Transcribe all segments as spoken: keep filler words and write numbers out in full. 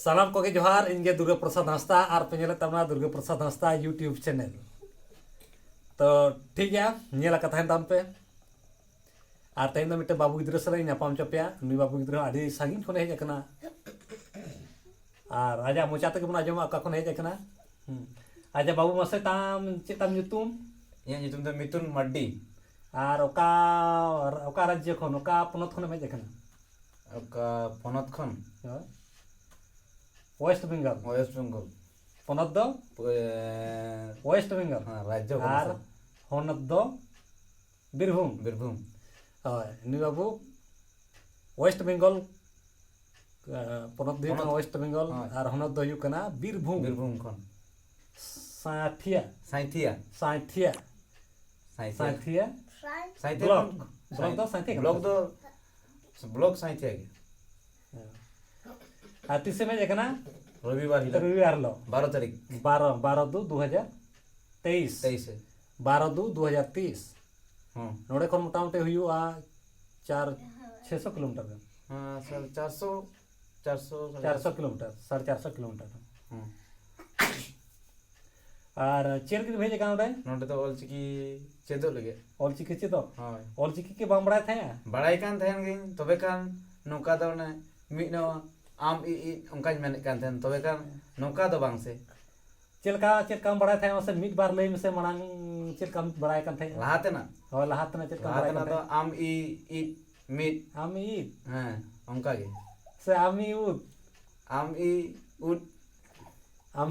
ᱥᱟᱱᱟᱢ ᱠᱚᱜᱮ ᱡᱚᱦᱟᱨ, ᱤᱧ ᱜᱮ ᱫᱩᱨᱜᱟᱹ ᱯᱨᱚᱥᱟᱫᱽ ᱦᱟᱸᱥᱫᱟ ᱟᱨ ᱯᱮ ᱧᱮᱞᱮᱫ ᱛᱟᱵᱚᱱᱟ ᱫᱩᱨᱜᱟᱹ ᱯᱨᱚᱥᱟᱫᱽ ᱦᱟᱸᱥᱫᱟ YouTube channel᱾ ᱛᱚ ᱴᱷᱤᱠ ᱜᱮᱭᱟ, ᱧᱮᱞ ᱟᱠᱟᱫ ᱛᱟᱦᱮᱱ ᱛᱟᱢ ᱯᱮ᱾ ᱟᱨ ᱛᱮᱦᱮᱧ ᱫᱚ ᱢᱤᱫᱴᱮᱱ ᱵᱟᱹᱵᱩ ᱜᱤᱫᱽᱨᱟᱹ ᱥᱟᱞᱟᱜ ᱤᱧ ᱧᱟᱯᱟᱢ ᱦᱚᱪᱚ ᱯᱮᱭᱟ᱾ ᱱᱩᱭ ᱵᱟᱹᱵᱩ ᱜᱤᱫᱽᱨᱟᱹ ᱦᱚᱸ ᱟᱹᱰᱤ ᱥᱟᱺᱜᱤᱧ ᱠᱷᱚᱱᱮ ᱦᱮᱡ ᱟᱠᱟᱱᱟ, ᱟᱨ ᱟᱡᱟᱜ ᱢᱚᱪᱟ ᱛᱮᱜᱮ ᱵᱚᱱ ᱟᱸᱡᱚᱢᱟ ᱚᱠᱟ ᱠᱷᱚᱱᱮ ᱦᱮᱡ ᱟᱠᱟᱱᱟ᱾ ᱦᱩᱸ᱾ ᱟᱪᱪᱷᱟ ᱵᱟᱹᱵᱩ, ᱢᱟᱥᱮ ᱛᱟᱢ, ᱪᱮᱫ ᱛᱟᱢ ᱧᱩᱛᱩᱢ? ᱤᱧᱟᱹᱜ ᱧᱩᱛᱩᱢ ᱫᱚ ᱢᱤᱛᱩᱱ ᱢᱟᱨᱰᱤ᱾ ᱟᱨ ᱚᱠᱟ, ᱚᱠᱟ ᱨᱟᱡᱽᱡᱚ ᱠᱷᱚᱱ, ᱚᱠᱟ ᱯᱚᱱᱚᱛ ᱠᱷᱚᱱᱮᱢ ᱦᱮᱡ ᱟᱠᱟᱱᱟ? ᱚᱠᱟ ᱯᱚᱱᱚᱛ ᱠᱷᱚᱱ? ᱦᱳᱭ᱾ ᱳᱭᱮᱥᱴ ᱵᱮᱝᱜᱚᱞ᱾ ᱳᱭᱮᱥᱴ ᱵᱮᱝᱜᱚᱞ᱾ ᱯᱚᱱᱚᱛ ᱫᱚ? ᱯᱮ- ᱳᱭᱮᱥᱴ ᱵᱮᱝᱜᱚᱞ᱾ ᱦᱮᱸ, ᱨᱟᱡᱽᱡᱚ ᱠᱟᱱᱟ ᱟᱨ ᱥᱮ? ᱦᱚᱱᱚᱛ ᱫᱚ ᱵᱤᱨᱵᱷᱩᱢ᱾ ᱵᱤᱨᱵᱷᱩᱢ᱾ ᱦᱳᱭ, ᱱᱩᱭ ᱵᱟᱹᱵᱩ ᱳᱭᱮᱥᱴ ᱵᱮᱝᱜᱚᱞ, ᱟᱸ, ᱯᱚᱱᱚᱛ ᱫᱚ ᱦᱩᱭᱩᱜ ᱠᱟᱱᱟ ᱯᱚᱱᱚᱛ᱾ ᱳᱭᱮᱥᱴ ᱵᱮᱝᱜᱚᱞ ᱦᱳᱭ᱾ ᱟᱨ ᱦᱚᱱᱚᱛ ᱫᱚ ᱦᱩᱭᱩᱜ ᱠᱟᱱᱟ ᱵᱤᱨᱵᱷᱩᱢ᱾ ᱵᱤᱨᱵᱷᱩᱢ ᱠᱷᱚᱱ᱾ ᱥᱟᱸᱭᱛᱷᱤᱭᱟ᱾ ᱥᱟᱸᱭᱛᱷᱤᱭᱟ᱾ ᱥᱟᱸᱭᱛᱷᱤᱭᱟ᱾ ᱥᱟᱸᱭᱛᱷᱤᱭᱟ᱾ ᱥᱟᱸᱭᱛᱷᱤᱭᱟ᱾ ᱥᱟᱸᱭᱛᱷᱤᱭᱟ ᱵᱞᱚᱠ᱾ ᱠᱷᱚᱱ᱾ ᱵᱞᱚᱠ ᱫᱚ ᱥᱟᱸᱭᱛᱷᱤᱭᱟ ᱠᱟᱱᱟ ᱵᱞᱚᱠ ᱛᱚ? ᱫᱚ, ᱵᱞᱚᱠ ᱥᱟᱸᱭᱛᱷᱤᱭᱟ ᱜᱮ᱾ ᱦᱮᱸ᱾ ᱟᱨ ᱛᱤᱥᱮᱢ ᱦᱮᱡ ᱟᱠᱟᱱᱟ? ᱨᱚᱵᱤᱵᱟᱨ ᱦᱤᱞᱳᱜ᱾ ᱨᱚᱵᱤᱵᱟᱨ ᱦᱤᱞᱳᱜ᱾ ᱵᱟᱨᱚ ᱛᱟᱹᱨᱤᱠᱷ᱾ ᱵᱟᱨᱚ, ᱵᱟᱨᱚ ᱫᱩ ᱫᱩ ᱦᱟᱡᱟᱨ ᱛᱮᱭᱤᱥ᱾ ᱛᱮᱭᱤᱥ ᱨᱮ᱾ ᱵᱟᱨᱚ ᱫᱩ ᱫᱩ ᱦᱟᱡᱟᱨ ᱛᱮᱭᱤᱥ᱾ ᱦᱚᱸ᱾ ᱱᱚᱰᱮ ᱠᱷᱚᱱ ᱢᱚᱴᱟᱢᱩᱴᱤ ᱦᱩᱭᱩᱜᱼᱟ ᱪᱟᱨ, ᱪᱷᱮᱥᱚ ᱠᱤᱞᱳᱢᱤᱴᱟᱨ ᱜᱟᱱ᱾ ᱦᱮᱸ, ᱥᱟᱲᱮ ᱪᱟᱨᱥᱚ, ᱪᱟᱨᱥᱚ, ᱥᱟᱲᱮ ᱪᱟᱨᱥᱚ ᱪᱟᱨᱥᱚ᱾ ᱠᱤᱞᱳᱢᱤᱴᱟᱨ, ᱥᱟᱲᱮ ᱪᱟᱨᱥᱚ ᱠᱤᱞᱳᱢᱤᱴᱟᱨ᱾ ᱦᱚᱸ᱾ ᱟᱨ ᱪᱮᱫ ᱞᱟᱹᱜᱤᱫ ᱮᱢ ᱦᱮᱡ ᱟᱠᱟᱱᱟ ᱱᱚᱰᱮ? ᱱᱚᱰᱮ ᱫᱚ ᱚᱞᱪᱤᱠᱤ ᱪᱮᱫᱚᱜ ᱞᱟᱹᱜᱤᱫ᱾ ᱚᱞᱪᱤᱠᱤ ᱪᱮᱫᱚᱜ? ᱦᱳᱭ᱾ ᱚᱞᱪᱤᱠᱤ ᱠᱤ ᱵᱟᱢ ᱵᱟᱲᱟᱭ ᱛᱟᱦᱮᱸᱜᱼᱟ? ᱵᱟᱲᱟᱭ ᱠᱟᱱ ᱛᱟᱦᱮᱱ ᱜᱤᱧ, ᱛᱚᱵᱮ ᱠᱷᱟᱱ ᱱᱚᱝᱠᱟ ᱫᱚ ᱚᱱᱮ ᱢᱤᱫ ᱱᱚ ᱟᱢ ᱤ ᱤ ᱚᱱᱠᱟᱧ ᱢᱮᱱᱮᱫ ᱠᱟᱱ ᱛᱟᱦᱮᱱ, ᱛᱚᱵᱮ ᱠᱷᱟᱱ ᱱᱚᱝᱠᱟ ᱫᱚ ᱵᱟᱝ ᱥᱮ᱾ ᱪᱮᱫ ᱞᱮᱠᱟ, ᱪᱮᱫ ᱞᱮᱠᱟᱢ ᱵᱟᱲᱟᱭ ᱛᱟᱦᱮᱸᱜᱼᱟ? ᱢᱟᱥᱮ ᱢᱤᱫ ᱵᱟᱨ ᱞᱟᱹᱭ ᱢᱮᱥᱮ, ᱢᱟᱲᱟᱝ ᱪᱮᱫ ᱞᱮᱠᱟᱢ ᱵᱟᱲᱟᱭ ᱠᱟᱱ ᱛᱟᱦᱮᱸᱜᱼᱟ? ᱞᱟᱦᱟ ᱛᱮᱱᱟᱜ? ᱦᱳᱭ, ᱞᱟᱦᱟ ᱛᱮᱱᱟᱜ ᱪᱮᱫ ᱞᱮᱠᱟᱢ ᱞᱟᱦᱟ ᱵᱟᱲᱟᱭ ᱠᱟᱱ ᱛᱮᱱᱟᱜ ᱫᱚ ᱛᱟᱦᱮᱸᱜᱼᱟ? ᱟᱢ ᱤ ᱤ ᱢᱤᱫ᱾ ᱟᱢ ᱤ ᱤᱫ? ᱦᱮᱸ, ᱚᱱᱠᱟ ᱜᱮ᱾ ᱥᱮ ᱟᱢ ᱤ ᱩᱫ? ᱟᱢ ᱤ ᱩᱫ᱾ ᱟᱢ,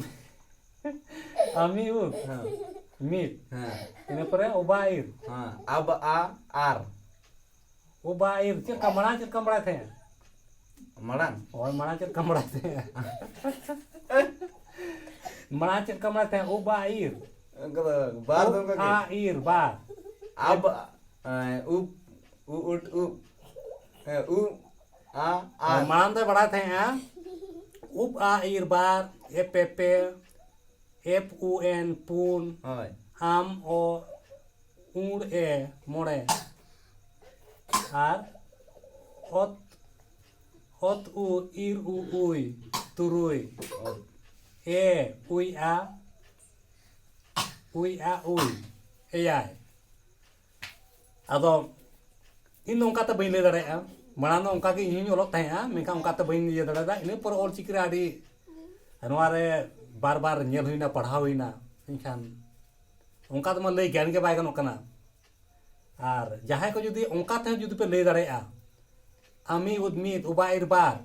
ᱟᱢ ᱤ ᱩᱫ? ᱦᱮᱸ᱾ ᱢᱤᱫ᱾ ᱦᱮᱸ᱾ ᱤᱱᱟᱹ ᱯᱚᱨᱮ ᱚᱵᱟ ᱤᱨ? ᱦᱮᱸ, ᱟᱵ ᱟ ᱟᱨ᱾ ᱚᱵᱟ ᱤᱨ, ᱪᱮᱫ ᱞᱮᱠᱟ ᱢᱟᱲᱟᱝ ᱪᱮᱫ ᱞᱮᱠᱟᱢ ᱵᱟᱲᱟᱭ ᱛᱟᱦᱮᱸᱜᱼᱟ? ᱢᱟᱲᱟᱝ? ᱦᱳᱭ, ᱢᱟᱲᱟᱝ ᱪᱮᱫ ᱞᱮᱠᱟᱢ ᱵᱟᱲᱟᱭ ᱛᱟᱦᱮᱸᱜᱼᱟ? ᱢᱟᱲᱟᱝ ᱪᱮᱫ ᱞᱮᱠᱟᱢ ᱵᱟᱲᱟᱭ ᱛᱟᱦᱮᱸᱜᱼᱟ? ᱚᱵᱟ ᱤᱨ᱾ ᱚᱱᱠᱟ ᱫᱚ ᱵᱟᱨ ᱫᱚ ᱚᱱᱠᱟ ᱜᱮ᱾ ᱟ ᱤᱨ, ᱵᱟᱨ᱾ ᱟᱵ, ᱮ, ᱩᱵ, ᱩ, ᱩᱴ, ᱩᱵ᱾ ᱦᱮᱸ, ᱩᱵ, ᱟ, ᱟᱨ᱾ ᱢᱟᱲᱟᱝ ᱫᱚᱭ ᱵᱟᱲᱟᱭ ᱛᱟᱦᱮᱸᱜᱼᱟ, ᱩᱵ, ᱟ, ᱤᱨ, ᱵᱟᱨ, ᱮᱯ, ᱮ, ᱯᱮ, ᱮᱯ, ᱩ, ᱮᱱ, ᱯᱩᱱ, ᱦᱳᱭ᱾ ᱟᱢ, ᱚ, ᱩᱲ, ᱮ, ᱢᱚᱬᱮ, ᱟᱨ ᱚᱛ, ᱚᱛ, ᱩ, ᱤᱨ, ᱩ, ᱩᱭ, ᱛᱩᱨᱩᱭ, ᱮ, ᱩᱭ, ᱟ, ᱩᱭ, ᱟ, ᱩᱭ, ᱮᱭᱟᱭ᱾ ᱟᱫᱚ ᱤᱧ ᱫᱚ ᱚᱱᱠᱟᱛᱮ ᱵᱟᱹᱧ ᱞᱟᱹᱭ ᱫᱟᱲᱮᱭᱟᱜᱼᱟ᱾ ᱢᱟᱲᱟᱝ ᱫᱚ ᱚᱱᱠᱟᱜᱮ ᱤᱧ ᱦᱚᱧ ᱚᱞᱚᱜ ᱛᱟᱦᱮᱸᱜᱼᱟ, ᱢᱮᱱᱠᱷᱟᱱ ᱚᱱᱠᱟᱛᱮ ᱵᱟᱹᱧ ᱤᱭᱟᱹ ᱫᱟᱲᱮᱭᱟᱫᱟ᱾ ᱤᱱᱟᱹ ᱯᱚᱨ ᱚᱞ ᱪᱤᱠᱤ ᱨᱮ ᱟᱹᱰᱤ, ᱱᱚᱣᱟ ᱨᱮ ᱵᱟᱨ ᱵᱟᱨ ᱧᱮᱞ ᱦᱩᱭᱱᱟ, ᱯᱟᱲᱦᱟᱣ ᱦᱩᱭᱱᱟ, ᱢᱮᱱᱠᱷᱟᱱ ᱚᱱᱠᱟ ᱛᱮᱢᱟ ᱞᱟᱹᱭ ᱜᱟᱱ ᱜᱮ ᱵᱟᱭ ᱜᱟᱱᱚᱜ ᱠᱟᱱᱟ᱾ ᱟᱨ ᱡᱟᱦᱟᱸᱭ ᱠᱚ ᱡᱩᱫᱤ ᱚᱱᱠᱟ ᱛᱮᱦᱚᱸ ᱡᱩᱫᱤ ᱯᱮ ᱞᱟᱹᱭ ᱫᱟᱲᱮᱭᱟᱜᱼᱟ, ᱟᱢᱤ ᱩᱫᱢᱤᱫ ᱩᱵᱟ ᱤᱨᱵᱟᱨ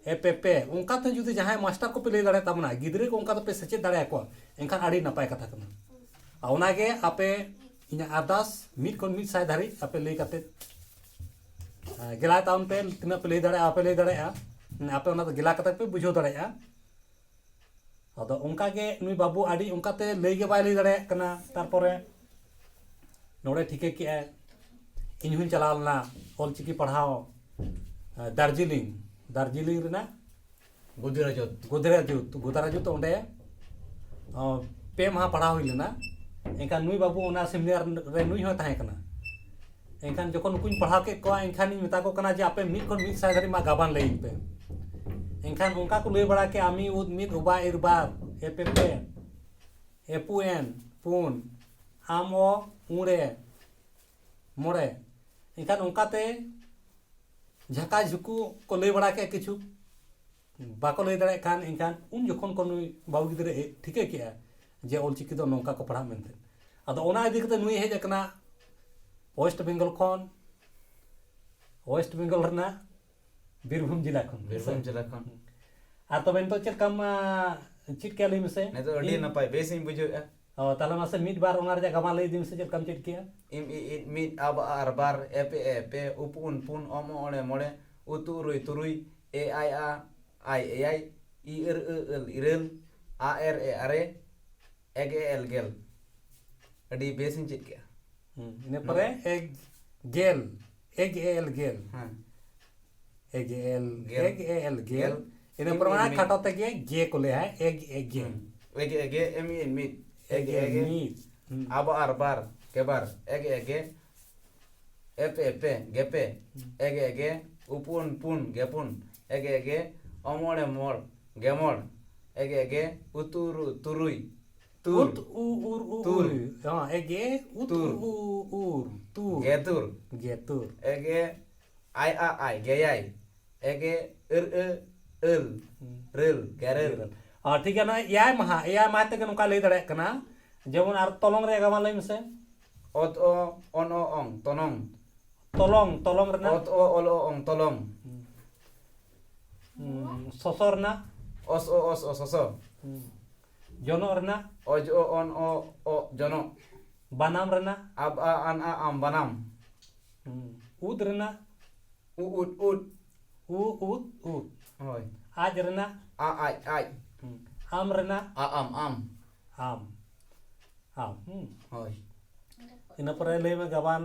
ᱮ ᱯᱮ ᱯᱮ, ᱚᱱᱠᱟ ᱛᱮᱦᱚᱸ ᱡᱩᱫᱤ ᱡᱟᱦᱟᱸᱭ ᱢᱟᱥᱴᱟᱨ ᱠᱚᱯᱮ ᱞᱟᱹᱭ ᱫᱟᱲᱮᱭᱟᱜ ᱛᱟᱵᱚᱱᱟ, ᱜᱤᱫᱽᱨᱟᱹ ᱠᱚ ᱚᱱᱠᱟ ᱛᱮᱯᱮ ᱥᱮᱪᱮᱫ ᱫᱟᱲᱮᱭᱟᱠᱚᱣᱟ, ᱮᱱᱠᱷᱟᱱ ᱟᱹᱰᱤ ᱱᱟᱯᱟᱭ ᱠᱟᱛᱷᱟ ᱠᱟᱱᱟ᱾ ᱟᱨ ᱚᱱᱟᱜᱮ ᱟᱯᱮ, ᱤᱧᱟᱹᱜ ᱟᱨᱫᱟᱥ, ᱢᱤᱫ ᱠᱷᱚᱱ ᱢᱤᱫ ᱥᱟᱭ ᱫᱷᱟᱹᱨᱤᱡ ᱟᱯᱮ ᱞᱟᱹᱭ ᱠᱟᱛᱮ, ᱟᱸ, ᱜᱮᱞᱟᱭ ᱛᱟᱵᱚᱱ ᱯᱮ, ᱛᱤᱱᱟᱹᱜ ᱯᱮ ᱞᱟᱹᱭ ᱫᱟᱲᱮᱭᱟᱜᱼᱟ, ᱵᱟᱯᱮ ᱞᱟᱹᱭ ᱫᱟᱲᱮᱭᱟᱜᱼᱟ, ᱟᱯᱮ ᱚᱱᱟ ᱫᱚ ᱜᱮᱞᱟ ᱠᱟᱛᱮ ᱯᱮ ᱵᱩᱡᱷᱟᱹᱣ ᱫᱟᱲᱮᱭᱟᱜᱼᱟ᱾ ᱟᱫᱚ ᱚᱱᱠᱟ ᱜᱮ ᱱᱩᱭ ᱵᱟᱹᱵᱩ ᱟᱹᱰᱤ ᱚᱱᱠᱟᱛᱮ ᱞᱟᱹᱭ ᱜᱮ ᱵᱟᱭ ᱞᱟᱹᱭ ᱫᱟᱲᱮᱭᱟᱜ ᱠᱟᱱᱟ᱾ ᱛᱟᱨᱯᱚᱨᱮ ᱱᱚᱰᱮ ᱴᱷᱤᱠᱟᱹ ᱠᱮᱜᱼᱟᱭ, ᱤᱧ ᱦᱚᱧ ᱪᱟᱞᱟᱣ ᱞᱮᱱᱟ ᱚᱞ ᱪᱤᱠᱤ ᱯᱟᱲᱦᱟᱣ, ᱟᱸ, ᱫᱟᱨᱡᱤᱞᱤᱝ, ᱫᱟᱨᱡᱤᱞᱤᱝ ᱨᱮᱱᱟᱜ ᱜᱩᱫᱽᱨᱟᱡᱩᱛ᱾ ᱜᱩᱫᱽᱨᱟᱡᱩᱛ, ᱜᱩᱫᱽᱨᱟᱡᱩᱛ ᱚᱸᱰᱮ, ᱚ, ᱯᱮ ᱢᱟᱦᱟ ᱯᱟᱲᱦᱟᱣ ᱦᱩᱭ ᱞᱮᱱᱟ᱾ ᱮᱱᱠᱷᱟᱱ ᱱᱩᱭ ᱵᱟᱹᱵᱩ ᱚᱱᱟ ᱥᱮᱢᱤᱱᱟᱨ ᱨᱮ ᱱᱩᱭ ᱦᱚᱸᱭ ᱛᱟᱦᱮᱸ ᱠᱟᱱᱟ᱾ ᱮᱱᱠᱷᱟᱱ ᱡᱚᱠᱷᱚᱱ ᱱᱩᱠᱩᱧ ᱯᱟᱲᱦᱟᱣ ᱠᱮᱫ ᱠᱚᱣᱟ, ᱮᱱᱠᱷᱟᱱᱤᱧ ᱢᱮᱛᱟ ᱠᱚ ᱠᱟᱱᱟ ᱡᱮ, "ᱟᱯᱮ ᱢᱤᱫ ᱠᱷᱚᱱ ᱢᱤᱫ ᱥᱟᱭ ᱫᱷᱟᱹᱨᱤᱡ ᱢᱟ ᱜᱟᱵᱟᱱ ᱞᱟᱹᱭᱟᱹᱧ ᱯᱮ᱾" ᱮᱱᱠᱷᱟᱱ ᱚᱱᱠᱟ ᱠᱚ ᱞᱟᱹᱭ ᱵᱟᱲᱟ ᱠᱮᱜᱼᱟ, ᱟᱢᱤ ᱩᱫ ᱢᱤᱫ, ᱩᱵᱟ ᱤᱨᱵᱟᱨ, ᱮᱯᱮᱯᱮ, ᱮᱯᱩ ᱮᱱ ᱯᱩᱱ, ᱟᱢ ᱚ ᱩᱲᱮ ᱢᱚᱬᱮ᱾ ᱮᱱᱠᱷᱟᱱ ᱚᱱᱠᱟᱛᱮ ᱡᱷᱟᱠᱟ ᱡᱷᱩᱠᱩ ᱠᱚ ᱞᱟᱹᱭ ᱵᱟᱲᱟ ᱠᱮᱜᱼᱟ ᱠᱤᱪᱷᱩ᱾ ᱵᱟᱠᱚ ᱞᱟᱹᱭ ᱫᱟᱲᱮᱭᱟᱜ ᱠᱷᱟᱱ, ᱮᱱᱠᱷᱟᱱ ᱩᱱ ᱡᱚᱠᱷᱚᱱ ᱠᱚ ᱱᱩᱭ ᱵᱟᱹᱵᱩ ᱜᱤᱫᱽᱨᱟᱹ ᱮ ᱴᱷᱤᱠᱟᱹ ᱠᱮᱜᱼᱟ ᱡᱮ ᱚᱞᱪᱤᱠᱤ ᱫᱚ ᱱᱚᱝᱠᱟ ᱠᱚ ᱯᱟᱲᱦᱟᱜ ᱢᱮᱱᱛᱮ᱾ ᱟᱫᱚ ᱚᱱᱟ ᱤᱫᱤ ᱠᱟᱛᱮ ᱱᱩᱭ ᱦᱮᱡ ᱟᱠᱟᱱᱟ ᱳᱭᱮᱥᱴ ᱵᱮᱝᱜᱚᱞ ᱠᱷᱚᱱ, ᱳᱭᱮᱥᱴ ᱵᱮᱝᱜᱚᱞ ᱨᱮᱱᱟᱜ ᱵᱤᱨᱵᱷᱩᱢ ᱡᱮᱞᱟ ᱠᱷᱚᱱ᱾ ᱵᱤᱨᱵᱷᱩᱢ ᱡᱮᱞᱟ ᱠᱷᱚᱱ᱾ ᱟᱨ ᱛᱚᱵᱮ ᱱᱤᱛᱚᱜ ᱪᱮᱫ ᱞᱮᱠᱟᱢ, ᱟ, ᱪᱮᱫ ᱠᱮᱜᱼᱟ ᱞᱟᱹᱭ ᱢᱮᱥᱮ? ᱱᱤᱛᱚᱜ ᱟᱹᱰᱤ ᱤᱧ ᱱᱟᱯᱟᱭ, ᱵᱮᱥ ᱤᱧ ᱵᱩᱡᱷᱟᱹᱣᱮᱫᱼᱟ᱾ ᱚ, ᱛᱟᱦᱞᱮ ᱢᱟᱥᱮ ᱢᱤᱫ ᱵᱟᱨ ᱚᱱᱟ ᱨᱮᱭᱟᱜ ᱜᱟᱢᱟᱢ ᱞᱟᱹᱭ ᱤᱫᱤ ᱢᱮᱥᱮ, ᱪᱮᱫ ᱞᱮᱠᱟᱢ ᱪᱮᱫ ᱠᱮᱜᱼᱟ? ᱤᱢ ᱤ ᱤᱫ ᱢᱤᱫ, ᱟᱵ ᱟ ᱟᱨ ᱵᱟᱨ, ᱮᱯ ᱮ ᱮ ᱯᱮ, ᱩᱯ ᱩᱱ ᱯᱩᱱ, ᱚᱢ ᱚ ᱚᱬᱮ ᱢᱚᱬᱮ, ᱩᱛᱩ ᱩᱨᱩᱭ ᱛᱩᱨᱩᱭ, ᱮ ᱟᱭ ᱟ ᱟᱭ ᱮᱭᱟᱭ, ᱤ ᱟᱹᱨ ᱟᱹ ᱟᱹᱞ ᱤᱨᱟᱹᱞ, ᱟ ᱮᱨ ᱮ ᱟᱨᱮ, ᱮᱜ ᱮ ᱮᱞ ᱜᱮᱞ᱾ ᱟᱹᱰᱤ ᱵᱮᱥ ᱤᱧ ᱪᱮᱫ ᱠᱮᱜᱼᱟ᱾ ᱦᱩᱸ, ᱤᱱᱟᱹ ᱯᱚᱨᱮ ᱱᱚᱣᱟ ᱮᱜ ᱜᱮᱞ, ᱮᱜ ᱮ ᱮᱞ ᱜᱮᱞ᱾ ᱦᱮᱸ᱾ ᱮᱜ ᱮ ᱮᱞ, ᱜᱮᱞ᱾ ᱮᱜ ᱮ ᱮᱞ ᱜᱮᱞ᱾ ᱜᱮᱞ᱾ ᱤᱱᱟᱹ ᱮᱢ ᱯᱚᱨᱮ ᱮ ᱢᱟ ᱢᱤᱫ᱾ ᱠᱷᱟᱴᱚ ᱛᱮᱜᱮ ᱜᱮ ᱠᱚ ᱞᱟᱹᱭᱟ, ᱮᱜ ᱮ ᱜᱮ᱾ ᱦᱩᱸ᱾ ᱮᱜ ᱮ ᱜᱮ, ᱮᱢ ᱮ ᱢᱤᱫ᱾ ᱮᱜ ᱮ ᱮᱜ ᱮ ᱜᱮ᱾ ᱢᱤᱫ᱾ ᱦᱩᱸ᱾ ᱟᱵ ᱟᱨ ᱵᱟᱨ, ᱜᱮᱵᱟᱨ᱾ ᱮᱜ ᱮ ᱜᱮ, ᱮᱯ ᱮ ᱯᱮ, ᱜᱮᱯᱮ᱾ ᱦᱩᱸ᱾ ᱮᱜ ᱮ ᱜᱮ, ᱩᱯᱩᱱ ᱯᱩᱱ, ᱜᱮᱯᱩᱱ᱾ ᱮᱜ ᱮ ᱜᱮ, ᱚᱢᱚᱲᱮ ᱢᱚᱲ᱾ ᱜᱮᱢᱚᱲ᱾ ᱮᱜᱮ ᱮᱜᱮ, ᱩᱛᱩ ᱩᱨᱩ, ᱛᱩᱨᱩᱭ᱾ ᱛᱩᱨ᱾ ᱩᱛ ᱩ ᱩᱨ ᱩ ᱛᱩᱨ᱾ ᱩᱭ᱾ ᱦᱮᱸ, ᱮᱜᱮ ᱩᱛ ᱛᱩᱨ᱾ ᱩ ᱩᱨ, ᱛᱩᱨ᱾ ᱜᱮᱛᱩᱨ᱾ ᱜᱮᱛᱩᱨ᱾ ᱮᱜᱮ ᱟᱭ ᱟ ᱟᱭ, ᱜᱮᱭᱟᱭ᱾ ᱮᱜᱮ ᱟᱹᱨ ᱟᱹ, ᱟᱹᱞ᱾ ᱦᱩᱸ᱾ ᱨᱟᱹᱞ, ᱜᱮᱨᱟᱹᱞ᱾ ᱜᱮᱨᱟᱹᱞ᱾ ᱟᱨ ᱴᱷᱤᱠ ᱜᱮᱭᱟ, ᱱᱚᱜᱼᱚᱭ ᱮᱭᱟᱭ ᱢᱟᱦᱟ, ᱮᱭᱟᱭ ᱢᱟᱦᱟ ᱛᱮᱜᱮ ᱱᱚᱝᱠᱟ ᱞᱟᱹᱭ ᱫᱟᱲᱮᱭᱟᱜ ᱠᱟᱱᱟ᱾ ᱡᱮᱢᱚᱱ ᱟᱨ ᱛᱚᱞᱚᱝ ᱨᱮᱭᱟᱜ ᱜᱟᱵᱟᱱ ᱞᱟᱹᱭ ᱢᱮᱥᱮ᱾ ᱚᱛ ᱚ ᱚᱱ ᱚ ᱚᱝ, ᱛᱚᱱᱚᱝ᱾ ᱛᱚᱞᱚᱝ, ᱛᱚᱞᱚᱝ ᱨᱮᱱᱟᱜ? ᱚᱛ ᱚ ᱚᱞ ᱚ ᱚᱝ, ᱛᱚᱞᱚᱝ᱾ ᱦᱩᱸ᱾ ᱦᱩᱸ, ᱥᱚᱥᱚ ᱨᱮᱱᱟᱜ? ᱚᱥ ᱚ ᱚᱥ ᱚ, ᱥᱚᱥᱚ᱾ ᱦᱩᱸ᱾ ᱡᱚᱱᱚᱜ ᱨᱮᱱᱟᱜ? ᱚᱡ ᱚ ᱚᱱ ᱚ ᱚ, ᱡᱚᱱᱚᱜ᱾ ᱵᱟᱱᱟᱢ ᱨᱮᱱᱟᱜ? ᱟᱵ ᱟ ᱟᱱ ᱟ, ᱟᱢ, ᱵᱟᱱᱟᱢ᱾ ᱦᱩᱸ᱾ ᱩᱫ ᱨᱮᱱᱟᱜ? ᱩ ᱩᱫ, ᱩᱫ᱾ ᱩ ᱩᱫ, ᱩᱫ᱾ ᱦᱳᱭ᱾ ᱟᱡ ᱨᱮᱱᱟᱜ? ᱟ ᱟᱡ, ᱟᱡ᱾ ᱦᱩᱸ᱾ ᱟᱢ ᱨᱮᱱᱟᱜ? ᱟ ᱟᱢ, ᱟᱢ᱾ ᱟᱢ᱾ ᱟᱢ᱾ ᱦᱩᱸ᱾ ᱦᱳᱭ᱾ ᱤᱱᱟᱹ ᱯᱚᱨᱮ ᱞᱟᱹᱭ ᱢᱮ ᱜᱟᱵᱟᱱ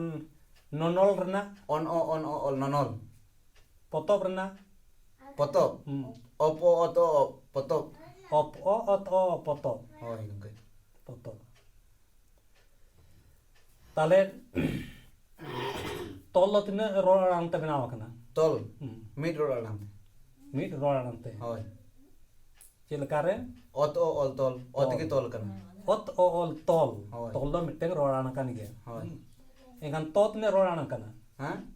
ᱱᱚᱱᱚᱞ ᱨᱮᱱᱟᱜ? ᱚᱱ ᱚ ᱚᱱ ᱚ ᱚᱞ, ᱱᱚᱱᱚᱞ᱾ ᱯᱚᱛᱚᱵ ᱨᱮᱱᱟᱜ? ᱯᱚᱛᱚᱵ᱾ ᱦᱩᱸ᱾ ᱚᱯ ᱚ ᱚᱛ ᱚ ᱚᱯ, ᱯᱚᱛᱚᱵ᱾ ᱚᱯ ᱚ ᱚᱛ ᱚ ᱚᱯ, ᱯᱚᱛᱚᱵ᱾ ᱦᱳᱭ ᱜᱚᱝᱠᱮ᱾ ᱯᱚᱛᱚᱵ᱾ ᱛᱟᱦᱞᱮ ᱛᱚᱞ ᱫᱚ ᱛᱤᱱᱟᱹᱜ ᱨᱚᱲ ᱟᱲᱟᱝ ᱛᱮ ᱵᱮᱱᱟᱣ ᱟᱠᱟᱱᱟ? ᱛᱚᱞ᱾ ᱦᱩᱸ᱾ ᱢᱤᱫ ᱨᱚᱲ ᱟᱲᱟᱝ ᱛᱮ᱾ ᱢᱤᱫ ᱨᱚᱲ ᱟᱲᱟᱝ ᱛᱮ᱾ ᱦᱳᱭ᱾ ᱪᱮᱫ ᱞᱮᱠᱟ ᱨᱮ? ᱚᱛ ᱚ ᱚᱞ ᱛᱚᱞ, ᱚ ᱛᱚᱞ᱾ ᱛᱮᱜᱮ ᱛᱚᱞ ᱠᱟᱱᱟ᱾ ᱚᱛ ᱚ ᱚᱞ ᱛᱚᱞ᱾ ᱦᱳᱭ᱾ ᱛᱚᱞ ᱫᱚ ᱢᱤᱫᱴᱟᱝ ᱨᱚᱲ ᱟᱲᱟᱝ ᱠᱟᱱ ᱜᱮᱭᱟ᱾ ᱦᱳᱭ᱾ ᱦᱩᱸ᱾ ᱮᱱᱠᱷᱟᱱ ᱛᱚ ᱛᱤᱱᱟᱹᱜ ᱨᱚᱲ ᱟᱲᱟᱝ ᱠᱟᱱᱟ? ᱦᱮᱸ?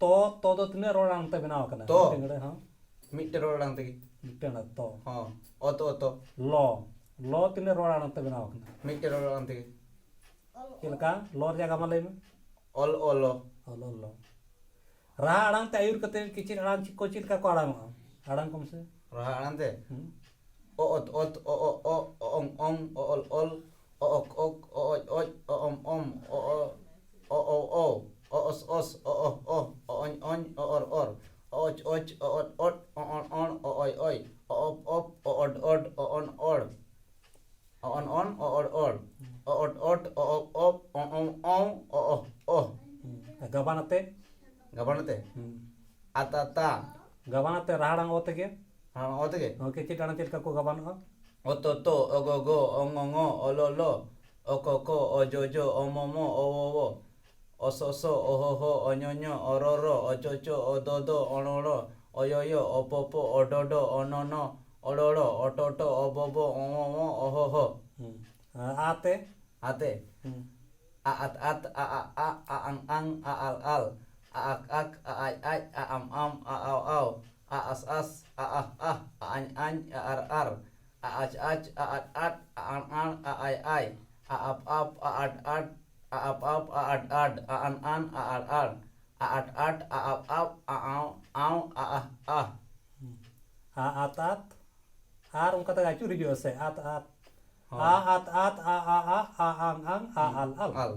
ᱛᱚ, ᱛᱚ ᱫᱚ ᱛᱤᱱᱟᱹᱜ ᱨᱚᱲ ᱟᱲᱟᱝ ᱛᱮ ᱵᱮᱱᱟᱣ ᱟᱠᱟᱱᱟ? ᱛᱚ᱾ ᱢᱤᱫᱴᱟᱝ ᱨᱮ, ᱦᱚᱸ᱾ ᱢᱤᱫᱴᱮᱱ ᱨᱚᱲ ᱟᱲᱟᱝ ᱛᱮᱜᱮ᱾ ᱢᱤᱫᱴᱮᱱ ᱨᱮ ᱛᱚ᱾ ᱦᱚᱸ᱾ ᱚᱛ ᱚᱛᱚ᱾ ᱞᱚ᱾ ᱞᱚ ᱛᱤᱱᱟᱹᱜ ᱨᱚᱲ ᱟᱲᱟᱝ ᱛᱮ ᱵᱮᱱᱟᱣ ᱟᱠᱟᱱᱟ? ᱢᱤᱫᱴᱮᱱ ᱨᱚᱲ ᱟᱲᱟᱝ ᱛᱮᱜᱮ᱾ ᱪᱮᱫ ᱞᱮᱠᱟ? ᱞᱚ ᱨᱮᱭᱟᱜ ᱜᱟᱵᱟᱱ ᱞᱟᱹᱭ ᱢᱮ᱾ ᱚᱞ ᱚᱞᱚ᱾ ᱚᱞ ᱚᱞᱚ᱾ ᱨᱟᱦᱟ ᱟᱲᱟᱝ ᱛᱮ ᱟᱹᱭᱩᱨ ᱠᱟᱛᱮ ᱠᱤᱪᱤᱫ ᱟᱲᱟᱝ ᱪᱮᱫ ᱠᱚ, ᱪᱮᱫ ᱞᱮᱠᱟ ᱠᱚ ᱟᱲᱟᱝᱚᱜᱼᱟ? ᱟᱲᱟᱝ ᱠᱚᱢ ᱥᱮ᱾ ᱨᱟᱦᱟ ᱟᱲᱟᱝ ᱛᱮ? ᱦᱩᱸ᱾ ᱚ ᱚᱛ ᱚᱛ, ᱚ ᱚ ᱚ, ᱚ ᱚᱝ ᱚᱝ, ᱚ ᱚᱞ ᱚᱞ, ᱚ ᱚᱠ ᱚᱠ, ᱚ ᱚᱡ ᱚᱡ, ᱚ ᱚᱢ ᱚᱢ, ᱚ ᱚ, ᱚ ᱚ ᱚ, ᱚ ᱚᱥ ᱚᱥ, ᱚ ᱚᱦ ᱚᱦ, ᱚ ᱚᱧ ᱚᱧ, ᱚ ᱚᱨ ᱚᱨ, ᱚ ᱚᱪ ᱚᱪ, ᱚ ᱚᱴ ᱚᱴ, ᱚ ᱚᱬ ᱚᱬ, ᱚ ᱚᱭ ᱚᱭ, ᱚ ᱚᱯ ᱚᱯ, ᱚ ᱚᱰ ᱚᱰ, ᱚ ᱚᱱ ᱚᱲ᱾ ᱚ ᱚᱱ ᱚᱱ, ᱚ ᱚᱲ ᱚᱲ, ᱚ ᱚᱴ ᱚᱴ, ᱚ ᱚᱯ ᱚᱯ, ᱚ ᱚᱝ ᱚᱝ, ᱚ ᱚᱦ ᱚᱦ᱾ ᱦᱩᱸ᱾ ᱟᱨ ᱜᱟᱵᱟᱱ ᱟᱛᱮ? ᱜᱟᱵᱟᱱ ᱟᱛᱮ? ᱦᱩᱸ᱾ ᱟᱛᱟ ᱛᱟ᱾ ᱜᱟᱵᱟᱱ ᱟᱛᱮ ᱨᱟᱦᱟ ᱟᱲᱟᱝ ᱚ ᱛᱮᱜᱮ? ᱨᱟᱦᱟ ᱟᱲᱟᱝ ᱚ ᱛᱮᱜᱮ? ᱦᱳᱭ, ᱠᱤᱪᱤᱫ ᱟᱲᱟᱝ ᱪᱮᱫ ᱞᱮᱠᱟ ᱠᱚ ᱜᱟᱵᱟᱱᱚᱜᱼᱟ? ᱚᱛᱚ ᱛᱚ, ᱚᱜᱚ ᱜᱚ, ᱚᱝᱚ ᱚᱝᱚ, ᱚᱞᱚ ᱞᱚ, ᱚᱠᱚ ᱠᱚ, ᱚᱡᱚ ᱡᱚ, ᱚᱢᱚ ᱢᱚ, ᱚᱣᱚ ᱣᱚ, ᱚᱥᱚ ᱥᱚ, ᱚᱦᱚ ᱦᱚ, ᱚᱧᱚ ᱧᱚ, ᱚᱨᱚ ᱨᱚ, ᱚᱪᱚ ᱪᱚ, ᱚᱫᱚ ᱫᱚ, ᱚᱬᱚ ᱲᱚ, ᱚᱭᱚ ᱭᱚ, ᱚᱯᱚ ᱯᱚ, ᱚᱰᱚ ᱰᱚ, ᱚᱱᱚ ᱱᱚ, ᱚᱲᱚᱲᱚ, ᱚᱴᱚᱴᱚ, ᱚᱵᱚᱵᱚ, ᱚᱣᱚᱣᱚ, ᱚᱦᱚᱦᱚ᱾ ᱦᱩᱸ᱾ ᱟᱨ ᱟ ᱛᱮ? ᱟᱛᱮ᱾ ᱦᱩᱸ᱾ ᱟ ᱟᱛ ᱟᱛ, ᱟ ᱟ ᱟ, ᱟ ᱟᱝ ᱟᱝ, ᱟ ᱟᱞ ᱟᱞ, ᱟ ᱟᱠ ᱟᱠ, ᱟ ᱟᱡ ᱟᱡ, ᱟ ᱟᱢ ᱟᱢ, ᱟ ᱟᱣ ᱟᱣ, ᱟ ᱟᱥ ᱟᱥ, ᱟ ᱟᱦ ᱟᱦ, ᱟ ᱟᱧ ᱟᱧ, ᱟ ᱟᱨ ᱟᱨ, ᱟ ᱟᱪ ᱟᱪ, ᱟ ᱟᱴ ᱟᱴ, ᱟ ᱟᱬ ᱟᱬ, ᱟ ᱟᱭ ᱟᱭ, ᱟ ᱟᱯ ᱟᱯ, ᱟ ᱟᱴ ᱟᱴ, ᱟ ᱟᱯ ᱟᱯ, ᱟ ᱟᱰ ᱟᱰ, ᱟ ᱟᱱ ᱟᱱ, ᱟ ᱟᱲ ᱟᱲ, ᱟ ᱟᱴ ᱟᱴ, ᱟ ᱟᱯ ᱟᱯ, ᱟ ᱟᱣ ᱟᱣ, ᱟ ᱟᱦ ᱟᱦ᱾ ᱦᱩᱸ᱾ ᱟ ᱟᱛ ᱟᱛ, ᱟᱨ ᱚᱱᱠᱟ ᱛᱮ ᱟᱹᱪᱩᱨ ᱦᱤᱡᱩᱜᱼᱟ ᱥᱮ, ᱟᱛ ᱟᱛ᱾ ᱦᱳᱭ᱾ ᱟ ᱟᱛ ᱟᱛ, ᱟ ᱟ ᱟ, ᱟ ᱟᱝ ᱟᱝ, ᱟ ᱟᱞ ᱟᱞ᱾ ᱟᱞ᱾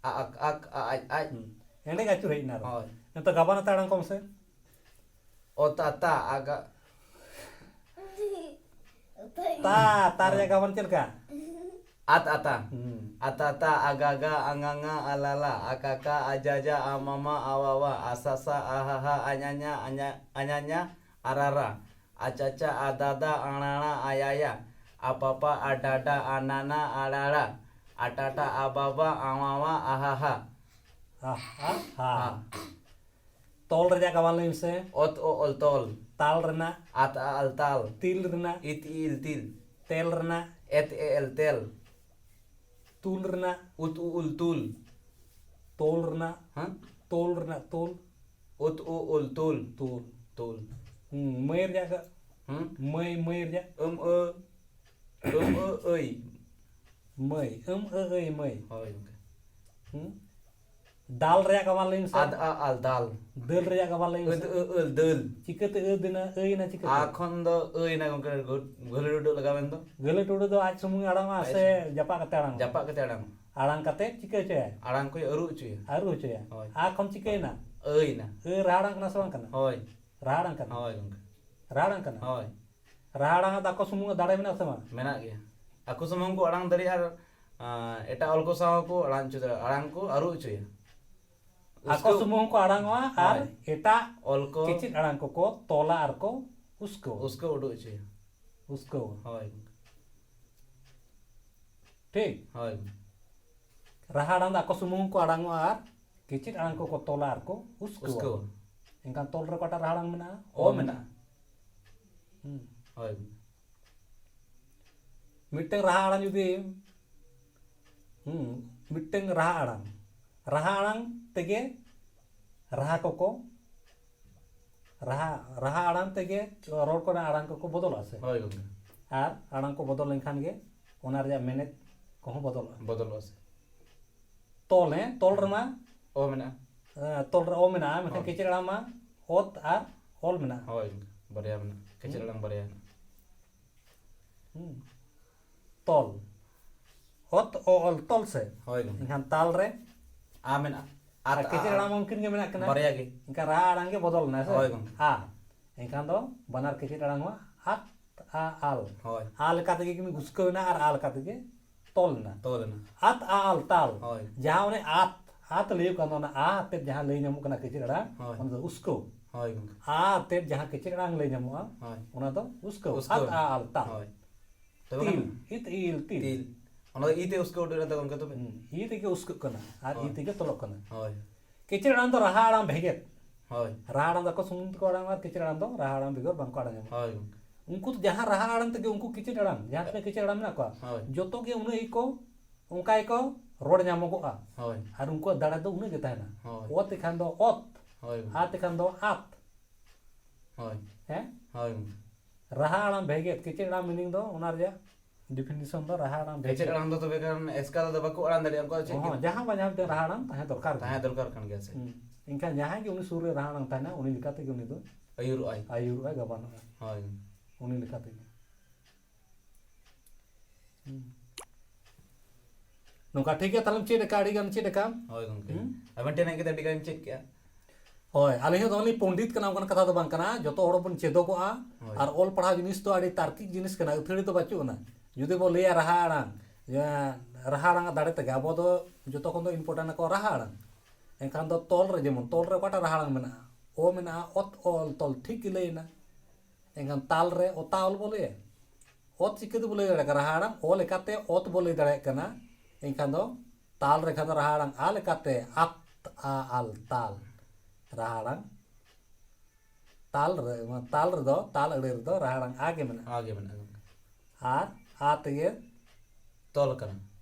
ᱟ ᱟᱠ ᱟᱠ, ᱟ ᱟᱡ ᱟᱡ᱾ ᱦᱩᱸ᱾ ᱮᱸᱰᱮ ᱜᱮ ᱟᱹᱪᱩᱨ ᱦᱮᱡ ᱮᱱᱟ ᱟᱨᱦᱚᱸ᱾ ᱦᱳᱭ᱾ ᱱᱤᱛᱚᱜ ᱜᱟᱵᱟᱱ ᱟᱛᱮ ᱟᱲᱟᱝ ᱠᱚᱢ ᱥᱮ᱾ ᱚ ᱛᱟ ᱛᱟ, ᱟᱜᱟ᱾ ᱛᱟ, ᱛᱟ ᱨᱮᱭᱟᱜ ᱜᱟᱵᱟᱱ ᱪᱮᱫ ᱞᱮᱠᱟ? ᱟᱛ ᱟᱛᱟ᱾ ᱦᱩᱸ᱾ ᱟᱛᱟᱛᱟ, ᱟᱜᱟᱜᱟ, ᱟᱝᱟᱝᱟ, ᱟᱞᱟᱞᱟ, ᱟᱠᱟᱠᱟ, ᱟᱡᱟᱡᱟ, ᱟᱢᱟᱢᱟ, ᱟᱣᱟᱣᱟ, ᱟᱥᱟᱥᱟ, ᱟᱦᱟᱦᱟ, ᱟᱧᱟᱧᱟ, ᱟᱧᱟ-, ᱟᱧᱟᱧᱟ, ᱟᱨᱟᱨᱟ, ᱟᱪᱟᱪᱟ, ᱟᱫᱟᱫᱟ, ᱟᱲᱟᱲᱟ, ᱟᱭᱟᱭᱟ, ᱟᱯᱟᱯᱟ, ᱟᱰᱟᱰᱟ, ᱟᱱᱟᱱᱟ, ᱟᱲᱟᱲᱟ, ᱟᱴᱟᱴᱟ, ᱟᱵᱟᱵᱟ, ᱟᱣᱟᱣᱟ, ᱟᱦᱟᱦᱟ᱾ ᱟᱦ, ᱟᱦ, ᱦᱟ᱾ ᱦᱟ᱾ ᱛᱚᱞ ᱨᱮᱭᱟᱜ ᱜᱟᱵᱟᱱ ᱞᱟᱹᱭ ᱢᱮᱥᱮ᱾ ᱚᱛ ᱚ ᱚᱞ ᱛᱚᱞ᱾ ᱛᱟᱞ ᱨᱮᱱᱟᱜ᱾ ᱟᱛ ᱟ ᱟᱞ ᱛᱟᱞ᱾ ᱛᱤᱞ ᱨᱮᱱᱟᱜ᱾ ᱤᱛ ᱤ ᱤᱞ ᱛᱤᱞ᱾ ᱛᱮᱞ ᱨᱮᱱᱟᱜ᱾ ᱮᱛ ᱮ ᱮᱞ ᱛᱮᱞ᱾ ᱛᱩᱞ ᱨᱮᱱᱟᱜ᱾ ᱩᱛ ᱩ ᱩᱞ ᱛᱩᱞ᱾ ᱛᱚᱞ ᱨᱮᱱᱟᱜ᱾ ᱦᱮᱸ? ᱛᱚᱞ ᱨᱮᱱᱟᱜ ᱛᱚᱞ᱾ ᱩᱛ ᱩ ᱩᱞ ᱛᱩᱞ᱾ ᱛᱩᱞ᱾ ᱛᱩᱞ᱾ ᱦᱩᱸ, ᱢᱟᱹᱭ ᱨᱮᱭᱟᱜ ᱜᱟ-, ᱦᱩᱸ? ᱢᱟᱹᱭ, ᱢᱟᱹᱭ ᱨᱮᱭᱟᱜ᱾ ᱟᱹᱢ ᱟᱹ, ᱟᱹᱢ ᱟᱹ ᱟᱹᱭ᱾ ᱢᱟᱹᱭ, ᱟᱹᱢ ᱟᱹ ᱟᱹᱭ ᱢᱟᱹᱭ᱾ ᱦᱳᱭ ᱜᱚᱝᱠᱮ᱾ ᱦᱩᱸ? ᱫᱟᱞ ᱨᱮᱭᱟᱜ ᱜᱟᱵᱟᱱ ᱞᱟᱹᱭ ᱢᱮᱥᱮ᱾ ᱟᱫ ᱟ ᱟᱞ ᱫᱟᱞ᱾ ᱫᱟᱹᱞ ᱨᱮᱭᱟᱜ ᱜᱟᱵᱟᱱ ᱞᱟᱹᱭ ᱟᱹᱫ ᱢᱮᱥᱮ᱾ ᱟᱹ ᱟᱹᱞ ᱫᱟᱹᱞ᱾ ᱪᱤᱠᱟᱹᱛᱮ ᱟᱹᱫ ᱮᱱᱟ, ᱟᱹᱭ ᱮᱱᱟ ᱪᱤᱠᱟᱹᱛᱮ? ᱟ ᱠᱷᱚᱱ ᱫᱚ ᱟᱹᱭ ᱮᱱᱟ ᱜᱚᱝᱠᱮ, ᱜᱷᱟᱹ-, ᱜᱷᱟᱹᱞᱟᱹᱰ ᱩᱰᱩᱜ ᱞᱟᱜᱟᱣ ᱮᱱ ᱫᱚ᱾ ᱜᱷᱟᱹᱞᱟᱹᱰ ᱩᱰᱩᱜ ᱫᱚ ᱟᱡ ᱥᱩᱢᱩᱝ ᱟᱲᱟᱝᱚᱜᱼᱟ ᱥᱮ ᱡᱟᱯᱟᱜ ᱠᱟᱛᱮ ᱟᱲᱟᱝᱚᱜᱼᱟ? ᱡᱟᱯᱟᱜ ᱠᱟᱛᱮ ᱟᱲᱟᱝᱚᱜᱼᱟ᱾ ᱟᱲᱟᱝ ᱠᱟᱛᱮ ᱪᱤᱠᱟᱹ ᱦᱚᱪᱚᱭᱟ? ᱟᱲᱟᱝ ᱠᱚᱭ ᱟᱹᱨᱩ ᱦᱚᱪᱚᱭᱟ᱾ ᱟᱹᱨᱩ ᱦᱚᱪᱚᱭᱟ᱾ ᱦᱳᱭ᱾ ᱟ ᱠᱷᱚᱱ ᱪᱤᱠᱟᱹᱭᱮᱱᱟ? ᱟᱹᱭ ᱮᱱᱟ᱾ ᱟᱹ ᱨᱟᱦᱟ ᱟᱲᱟᱝ ᱠᱟᱱᱟ ᱥᱮ ᱵᱟᱝ ᱠᱟᱱᱟ? ᱦᱳᱭ᱾ ᱨᱟᱦᱟ ᱟᱲᱟᱝ ᱠᱟᱱᱟ᱾ ᱦᱳᱭ ᱜᱚᱝᱠᱮ᱾ ᱨᱟᱦᱟ ᱟᱲᱟᱝ ᱠᱟᱱᱟ᱾ ᱦᱳᱭ᱾ ᱨᱟᱦᱟ ᱟᱲᱟᱝ ᱫᱚ ᱟᱠᱚ ᱥᱩᱢᱩᱝ ᱫᱟᱲᱮ ᱢᱮᱱᱟᱜᱼᱟ ᱥᱮ ᱵᱟᱝ? ᱢᱮᱱᱟᱜ ᱜᱮᱭᱟ᱾ ᱟᱠᱚ ᱥᱩᱢᱩᱝ ᱠᱚ ᱟᱲᱟᱝ ᱫᱟᱲᱮᱭᱟᱜᱼᱟ ᱟᱨ, ᱟᱸ, ᱮᱴᱟᱜ ᱚᱞ ᱠᱚ ᱥᱟᱶ ᱦᱚᱸᱠᱚ ᱟᱲᱟᱝ ᱦᱚᱪᱚ ᱫᱟᱲᱮᱭᱟᱜᱼᱟ, ᱟᱲᱟᱝ ᱠᱚ ᱟᱹᱨᱩ ᱦᱚᱪᱚᱭᱟ᱾ ᱟᱠᱚ ᱩᱥᱠᱟᱹᱣ᱾ ᱥᱩᱢᱩᱝ ᱦᱚᱸᱠᱚ ᱟᱲᱟᱝᱚᱜᱼᱟ ᱟᱨ ᱦᱳᱭ᱾ ᱮᱴᱟᱜ ᱚᱞ ᱠᱚ᱾ ᱪᱮᱪᱮᱫ ᱟᱲᱟᱝ ᱠᱚᱠᱚ ᱛᱚᱞᱟ ᱟᱨ ᱠᱚ ᱩᱥᱠᱟᱹᱣᱟ᱾ ᱩᱥᱠᱟᱹᱣ ᱩᱰᱩᱠ ᱦᱚᱪᱚᱭᱟ᱾ ᱩᱥᱠᱟᱹᱣᱟ᱾ ᱦᱳᱭ᱾ ᱴᱷᱤᱠ? ᱦᱳᱭ᱾ ᱨᱟᱦᱟ ᱟᱲᱟᱝ ᱫᱚ ᱟᱠᱚ ᱥᱩᱢᱩᱝ ᱦᱚᱸᱠᱚ ᱟᱲᱟᱝᱚᱜᱼᱟ ᱟᱨ ᱪᱮᱪᱮᱫ ᱟᱲᱟᱝ ᱠᱚᱠᱚ ᱛᱚᱞᱟ ᱟᱨ ᱠᱚ ᱩᱥᱠᱟᱹᱣᱟ᱾ ᱩᱥᱠᱟᱹᱣᱟ᱾ ᱮᱱᱠᱷᱟᱱ ᱛᱚᱞ ᱨᱮ ᱚᱠᱟᱴᱟᱜ ᱨᱟᱦᱟ ᱟᱲᱟᱝ ᱢᱮᱱᱟᱜᱼᱟ? ᱚ ᱚ ᱢᱮᱱᱟᱜᱼᱟ᱾ ᱢᱮᱱᱟᱜᱼᱟ᱾ ᱦᱩᱸ᱾ ᱦᱳᱭ᱾ ᱢᱤᱫᱴᱟᱝ ᱨᱟᱦᱟ ᱟᱲᱟᱝ ᱡᱩᱫᱤ, ᱦᱩᱸ, ᱢᱤᱫᱴᱟᱝ ᱨᱟᱦᱟ ᱟᱲᱟᱝ, ᱨᱟᱦᱟ ᱟᱲᱟᱝ ᱛᱮᱜᱮ ᱨᱟᱦᱟ ᱠᱚᱠᱚ, ᱨᱟᱦᱟ, ᱨᱟᱦᱟ ᱟᱲᱟᱝ ᱛᱮᱜᱮ ᱨᱚᱲ ᱠᱚᱨᱮᱱᱟᱜ ᱟᱲᱟᱝ ᱠᱚᱠᱚ ᱵᱚᱫᱚᱞᱚᱜᱼᱟ ᱥᱮ? ᱦᱳᱭ ᱜᱚᱝᱠᱮ᱾ ᱟᱨ ᱟᱲᱟᱝ ᱠᱚ ᱵᱚᱫᱚᱞ ᱞᱮᱱᱠᱷᱟᱱ ᱜᱮ ᱚᱱᱟ ᱨᱮᱭᱟᱜ ᱢᱮᱱᱮᱫ ᱠᱚᱦᱚᱸ ᱵᱚᱫᱚᱞᱚᱜᱼᱟ᱾ ᱵᱚᱫᱚᱞᱚᱜᱼᱟ ᱥᱮ? ᱛᱚᱞ, ᱦᱮᱸ, ᱛᱚᱞ ᱨᱮᱢᱟ, ᱚ ᱢᱮᱱᱟᱜᱼᱟ᱾ ᱮᱸ, ᱛᱚᱞ ᱨᱮ ᱚ ᱢᱮᱱᱟᱜᱼᱟ, ᱢᱮᱱᱠᱷᱟᱱ ᱦᱳᱭ᱾ ᱠᱮᱪᱮᱫ ᱟᱲᱟᱝ ᱢᱟ ᱚᱛ ᱟᱨ ᱚᱞ ᱢᱮᱱᱟᱜᱼᱟ᱾ ᱦᱳᱭ ᱜᱚᱝᱠᱮ, ᱵᱟᱨᱭᱟ ᱢᱮᱱᱟᱜᱼᱟ, ᱠᱮᱪᱮᱫ ᱦᱩᱸ᱾ ᱟᱲᱟᱝ ᱵᱟᱨᱭᱟ ᱦᱮᱱᱟᱜᱼᱟ᱾ ᱦᱩᱸ᱾ ᱛᱚᱞ, ᱚᱛ ᱚ ᱚᱞ, ᱛᱚᱞ ᱥᱮ? ᱦᱳᱭ ᱜᱚᱝᱠᱮ᱾ ᱮᱱᱠᱷᱟᱱ ᱛᱟᱞ ᱨᱮ ᱟ ᱢᱮᱱᱟᱜᱼᱟ᱾ ᱟᱨ ᱟᱛ, ᱠᱮᱪᱮᱫ ᱟ, ᱟᱲᱟᱝ ᱢᱟ ᱩᱱᱠᱤᱱ ᱜᱮ ᱢᱮᱱᱟᱜ ᱠᱤᱱᱟ᱾ ᱵᱟᱨᱭᱟ ᱜᱮ᱾ ᱮᱱᱠᱷᱟᱱ ᱨᱟᱦᱟ ᱟᱲᱟᱝ ᱜᱮ ᱵᱚᱫᱚᱞ ᱮᱱᱟ ᱥᱮ? ᱦᱳᱭ ᱜᱚᱝᱠᱮ᱾ ᱟ᱾ ᱮᱱᱠᱷᱟᱱ ᱫᱚ ᱵᱟᱱᱟᱨ ᱠᱮᱪᱮᱫ ᱟᱲᱟᱝ ᱢᱟ ᱟᱛ, ᱟ, ᱟᱞ᱾ ᱦᱳᱭ᱾ ᱟ ᱞᱮᱠᱟ ᱛᱮᱜᱮ ᱠᱤᱱ ᱩᱥᱠᱟᱹᱣ ᱮᱱᱟ ᱟᱨ ᱟ ᱞᱮᱠᱟ ᱛᱮᱜᱮ ᱛᱚᱞ ᱮᱱᱟ᱾ ᱛᱚᱞ ᱮᱱᱟ᱾ ᱟᱛ, ᱟ, ᱟᱞ, ᱛᱟᱞ᱾ ᱦᱳᱭ᱾ ᱡᱟᱦᱟᱸ ᱚᱱᱮ ᱟᱛ, ᱟᱛ ᱞᱟᱹᱭᱚᱜ ᱠᱟᱱ ᱫᱚ, ᱚᱱᱟ ᱟ ᱟᱛᱮᱫ ᱡᱟᱦᱟᱸ ᱞᱟᱹᱭ ᱧᱟᱢᱚᱜ ᱠᱟᱱᱟ ᱠᱮᱪᱮᱫ ᱟᱲᱟᱝ, ᱦᱳᱭ᱾ ᱚᱱᱟ ᱫᱚ ᱩᱥᱠᱟᱹᱣ᱾ ᱦᱳᱭ ᱜᱚᱝᱠᱮ᱾ ᱟ ᱟᱛᱮᱫ ᱡᱟᱦᱟᱸ ᱠᱮᱪᱮᱫ ᱟᱲᱟᱝ ᱞᱟᱹᱭ ᱧᱟᱢᱚᱜᱼᱟ, ᱦᱳᱭ᱾ ᱚᱱᱟ ᱫᱚ ᱩᱥᱠᱟᱹᱣ᱾ ᱩᱥᱠᱟᱹᱣ᱾ ᱟᱛ, ᱟ, ᱟᱞ, ᱛᱟᱞ᱾ ᱦᱳᱭ᱾ ᱛᱚᱵᱮ ᱛᱤᱞ, ᱠᱷᱟᱱ ᱤᱛ, ᱤᱞ, ᱛᱤᱞ᱾ ᱛᱤᱞ᱾ ᱚᱱᱟ ᱫᱚ ᱤ ᱛᱮ ᱩᱥᱠᱟᱹᱣ ᱩᱰᱩᱠ ᱮᱱᱟ ᱛᱚ ᱜᱚᱝᱠᱮ ᱛᱚᱵᱮ? ᱦᱩᱸ, ᱤ ᱛᱮᱜᱮ ᱩᱥᱠᱟᱹᱜ ᱠᱟᱱᱟ ᱟᱨ ᱤ ᱦᱳᱭ᱾ ᱛᱮᱜᱮ ᱛᱚᱞᱚᱜ ᱠᱟᱱᱟ᱾ ᱦᱳᱭ᱾ ᱠᱮᱪᱮᱫ ᱟᱲᱟᱝ ᱫᱚ ᱨᱟᱦᱟ ᱟᱲᱟᱝ ᱵᱷᱮᱜᱮᱫ᱾ ᱦᱳᱭ᱾ ᱨᱟᱦᱟ ᱟᱲᱟᱝ ᱫᱚ ᱟᱠᱚ ᱥᱩᱢᱩᱝ ᱛᱮᱠᱚ ᱟᱲᱟᱝᱟ ᱟᱨ ᱠᱮᱪᱮᱫ ᱟᱲᱟᱝ ᱫᱚ ᱨᱟᱦᱟ ᱟᱲᱟᱝ ᱵᱮᱜᱚᱨ ᱵᱟᱝᱠᱚ ᱟᱲᱟᱝᱟ᱾ ᱦᱳᱭ ᱜᱚᱝᱠᱮ᱾ ᱩᱱᱠᱩ ᱫᱚ ᱡᱟᱦᱟᱸ ᱨᱟᱦᱟ ᱟᱲᱟᱝ ᱛᱮᱜᱮ ᱩᱱᱠᱩ ᱠᱮᱪᱮᱫ ᱟᱲᱟᱝ, ᱡᱟᱦᱟᱸ ᱛᱤᱱᱟᱹᱜ ᱠᱮᱪᱮᱫ ᱟᱲᱟᱝ ᱢᱮᱱᱟᱜ ᱠᱚᱣᱟ, ᱦᱳᱭ᱾ ᱡᱚᱛᱚ ᱜᱮ ᱩᱱᱟᱹᱜ ᱜᱮᱠᱚ, ᱚᱱᱠᱟ ᱜᱮᱠᱚ ᱨᱚᱲ ᱧᱟᱢᱚᱜᱚᱜᱼᱟ᱾ ᱦᱳᱭ᱾ ᱟᱨ ᱩᱱᱠᱩᱣᱟᱜ ᱫᱟᱲᱮ ᱫᱚ ᱩᱱᱟᱹᱜ ᱜᱮ ᱛᱟᱦᱮᱱᱟ᱾ ᱦᱳᱭ᱾ ᱚ ᱛᱮᱠᱷᱟᱱ ᱫᱚ ᱚᱛ, ᱦᱳᱭ ᱜᱚᱝᱠᱮ᱾ ᱟ ᱛᱮᱠᱷᱟᱱ ᱫᱚ ᱟᱛ᱾ ᱦᱳᱭ᱾ ᱦᱮᱸ? ᱦᱳᱭ ᱜᱚᱝᱠᱮ᱾ ᱨᱟᱦᱟ ᱟᱲᱟᱝ ᱵᱷᱮᱜᱮᱫ, ᱠᱮᱪᱮᱫ ᱟᱲᱟᱝ meaning ᱫᱚ ᱚᱱᱟ ᱨᱮᱭᱟᱜ definition ᱫᱚ ᱨᱟᱦᱟ ᱟᱲᱟᱝ ᱠᱮᱪᱮᱫ ᱵᱷᱮᱜᱮᱫ᱾ ᱟᱲᱟᱝ ᱫᱚ ᱛᱚᱵᱮ ᱠᱷᱟᱱ ᱮᱥᱠᱟᱨ ᱫᱚ ᱵᱟᱠᱚ ᱟᱲᱟᱝ ᱫᱟᱲᱮᱭᱟᱜᱼᱟ ᱩᱱᱠᱩ ᱫᱚ ᱪᱮᱫ ᱦᱚᱸ, ᱜᱮ? ᱡᱟᱦᱟᱸ ᱵᱟᱝ ᱡᱟᱦᱟᱸ ᱢᱤᱫᱴᱮᱱ ᱨᱟᱦᱟ ᱟᱲᱟᱝ ᱛᱟᱦᱮᱸ ᱫᱚᱨᱠᱟᱨ ᱜᱮ᱾ ᱛᱟᱦᱮᱸ ᱫᱚᱨᱠᱟᱨ ᱠᱟᱱ ᱜᱮᱭᱟ ᱥᱮ? ᱦᱩᱸ᱾ ᱮᱱᱠᱷᱟᱱ ᱡᱟᱦᱟᱸᱭ ᱜᱮ ᱩᱱᱤ ᱥᱩᱨ ᱨᱮ ᱨᱟᱦᱟ ᱟᱲᱟᱝ ᱛᱟᱦᱮᱱᱟ, ᱩᱱᱤ ᱞᱮᱠᱟ ᱛᱮᱜᱮ ᱩᱱᱤ ᱫᱚ ᱟᱹᱭᱩᱨᱚᱜᱼᱟᱭ᱾ ᱟᱹᱭᱩᱨᱚᱜᱼᱟᱭ, ᱜᱟᱵᱟᱱᱚᱜᱼᱟᱭ᱾ ᱦᱳᱭ᱾ ᱩᱱᱤ ᱞᱮᱠᱟ ᱛᱮᱜᱮ᱾ ᱦᱩᱸ᱾ ᱱᱚᱝᱠᱟ ᱴᱷᱤᱠ ᱜᱮᱭᱟ, ᱛᱟᱦᱞᱮᱢ ᱪᱮᱫ ᱟᱠᱟᱫ, ᱟᱹᱰᱤ ᱜᱟᱱ ᱪᱮᱫ ᱟᱠᱟᱫ᱾ ᱦᱳᱭ ᱜᱚᱝᱠᱮ᱾ ᱦᱩᱸ? ᱟᱵᱮᱱ ᱴᱷᱮᱱ ᱦᱮᱡ ᱠᱟᱛᱮ ᱟᱹᱰᱤ ᱜᱟᱱ ᱪᱮᱫ ᱠᱮᱜᱼᱟ᱾ ᱦᱳᱭ, ᱟᱹᱞᱤᱧ ᱦᱚᱸ ᱫᱚᱢᱮ ᱞᱤᱧ ᱯᱚᱱᱰᱤᱛ ᱠᱟᱱᱟ, ᱚᱱᱠᱟᱱ ᱠᱟᱛᱷᱟ ᱫᱚ ᱵᱟᱝ ᱠᱟᱱᱟ᱾ ᱡᱚᱛᱚ ᱦᱚᱲ ᱵᱚᱱ ᱪᱮᱫᱚᱜᱚᱜᱼᱟ᱾ ᱦᱳᱭ᱾ ᱟᱨ ᱚᱞ ᱯᱟᱲᱦᱟᱣ ᱡᱤᱱᱤᱥ ᱫᱚ ᱟᱹᱰᱤ ᱛᱟᱨᱠᱤᱠ ᱡᱤᱱᱤᱥ ᱠᱟᱱᱟ, ᱟᱹᱛᱷᱟᱹᱲᱤ ᱫᱚ ᱵᱟᱹᱪᱩᱜ ᱟᱱᱟ᱾ ᱡᱩᱫᱤ ᱵᱚ ᱞᱟᱹᱭᱟ ᱨᱟᱦᱟ ᱟᱲᱟᱝ, ᱡᱮ ᱨᱟᱦᱟ ᱟᱲᱟᱝ ᱫᱟᱲᱮ ᱛᱮᱜᱮ ᱟᱵᱚ ᱫᱚ ᱡᱚᱛᱚ ᱠᱷᱚᱱ ᱫᱚ important ᱟᱠᱚ ᱨᱟᱦᱟ ᱟᱲᱟᱝ᱾ ᱮᱱᱠᱷᱟᱱ ᱫᱚ ᱛᱚᱞ ᱨᱮ, ᱡᱮᱢᱚᱱ ᱛᱚᱞ ᱨᱮ ᱚᱠᱟᱴᱟᱜ ᱨᱟᱦᱟ ᱟᱲᱟᱝ ᱢᱮᱱᱟᱜᱼᱟ? ᱚ ᱢᱮᱱᱟᱜᱼᱟ, ᱚᱛ, ᱚ, ᱚᱞ, ᱛᱚᱞ, ᱴᱷᱤᱠ ᱜᱮ ᱞᱟᱹᱭ ᱮᱱᱟ᱾ ᱮᱱᱠᱷᱟᱱ ᱛᱟᱞ ᱨᱮ ᱚᱛᱟ ᱚᱞ ᱵᱚ ᱞᱟᱹᱭᱟ? ᱚᱛ ᱪᱤᱠᱟᱹ ᱛᱮᱵᱚ ᱞᱟᱹᱭ ᱫᱟᱲᱮᱭᱟᱜ ᱠᱟᱱᱟ? ᱨᱟᱦᱟ ᱟᱲᱟᱝ ᱚ ᱞᱮᱠᱟᱛᱮ ᱚᱛ ᱵᱚ ᱞᱟᱹᱭ ᱫᱟᱲᱮᱭᱟᱜ ᱠᱟᱱᱟ᱾ ᱮᱱᱠᱷᱟᱱ ᱫᱚ ᱛᱟᱞ ᱨᱮᱠᱷᱟᱱ ᱫᱚ ᱨᱟᱦᱟ ᱟᱲᱟᱝ ᱟ ᱞᱮᱠᱟᱛᱮ ᱟᱛ, ᱟ, ᱟᱞ, ᱛᱟᱞ᱾ ᱨᱟᱦᱟ ᱟᱲᱟᱝ ᱛᱟᱞ ᱨᱮ, ᱛᱟᱞ ᱨᱮᱫᱚ, ᱛᱟᱞ ᱟᱹᱲᱟᱹ ᱨᱮᱫᱚ ᱨᱟᱦᱟ ᱟᱲᱟᱝ ᱟ ᱜᱮ ᱢᱮᱱᱟᱜᱼᱟ᱾ ᱟ ᱜᱮ ᱢᱮᱱᱟᱜᱼᱟ ᱜᱚᱝᱠᱮ᱾ ᱟᱨ ᱟ ᱛᱮᱜᱮ ᱛᱚᱞ ᱠᱟᱱᱟ᱾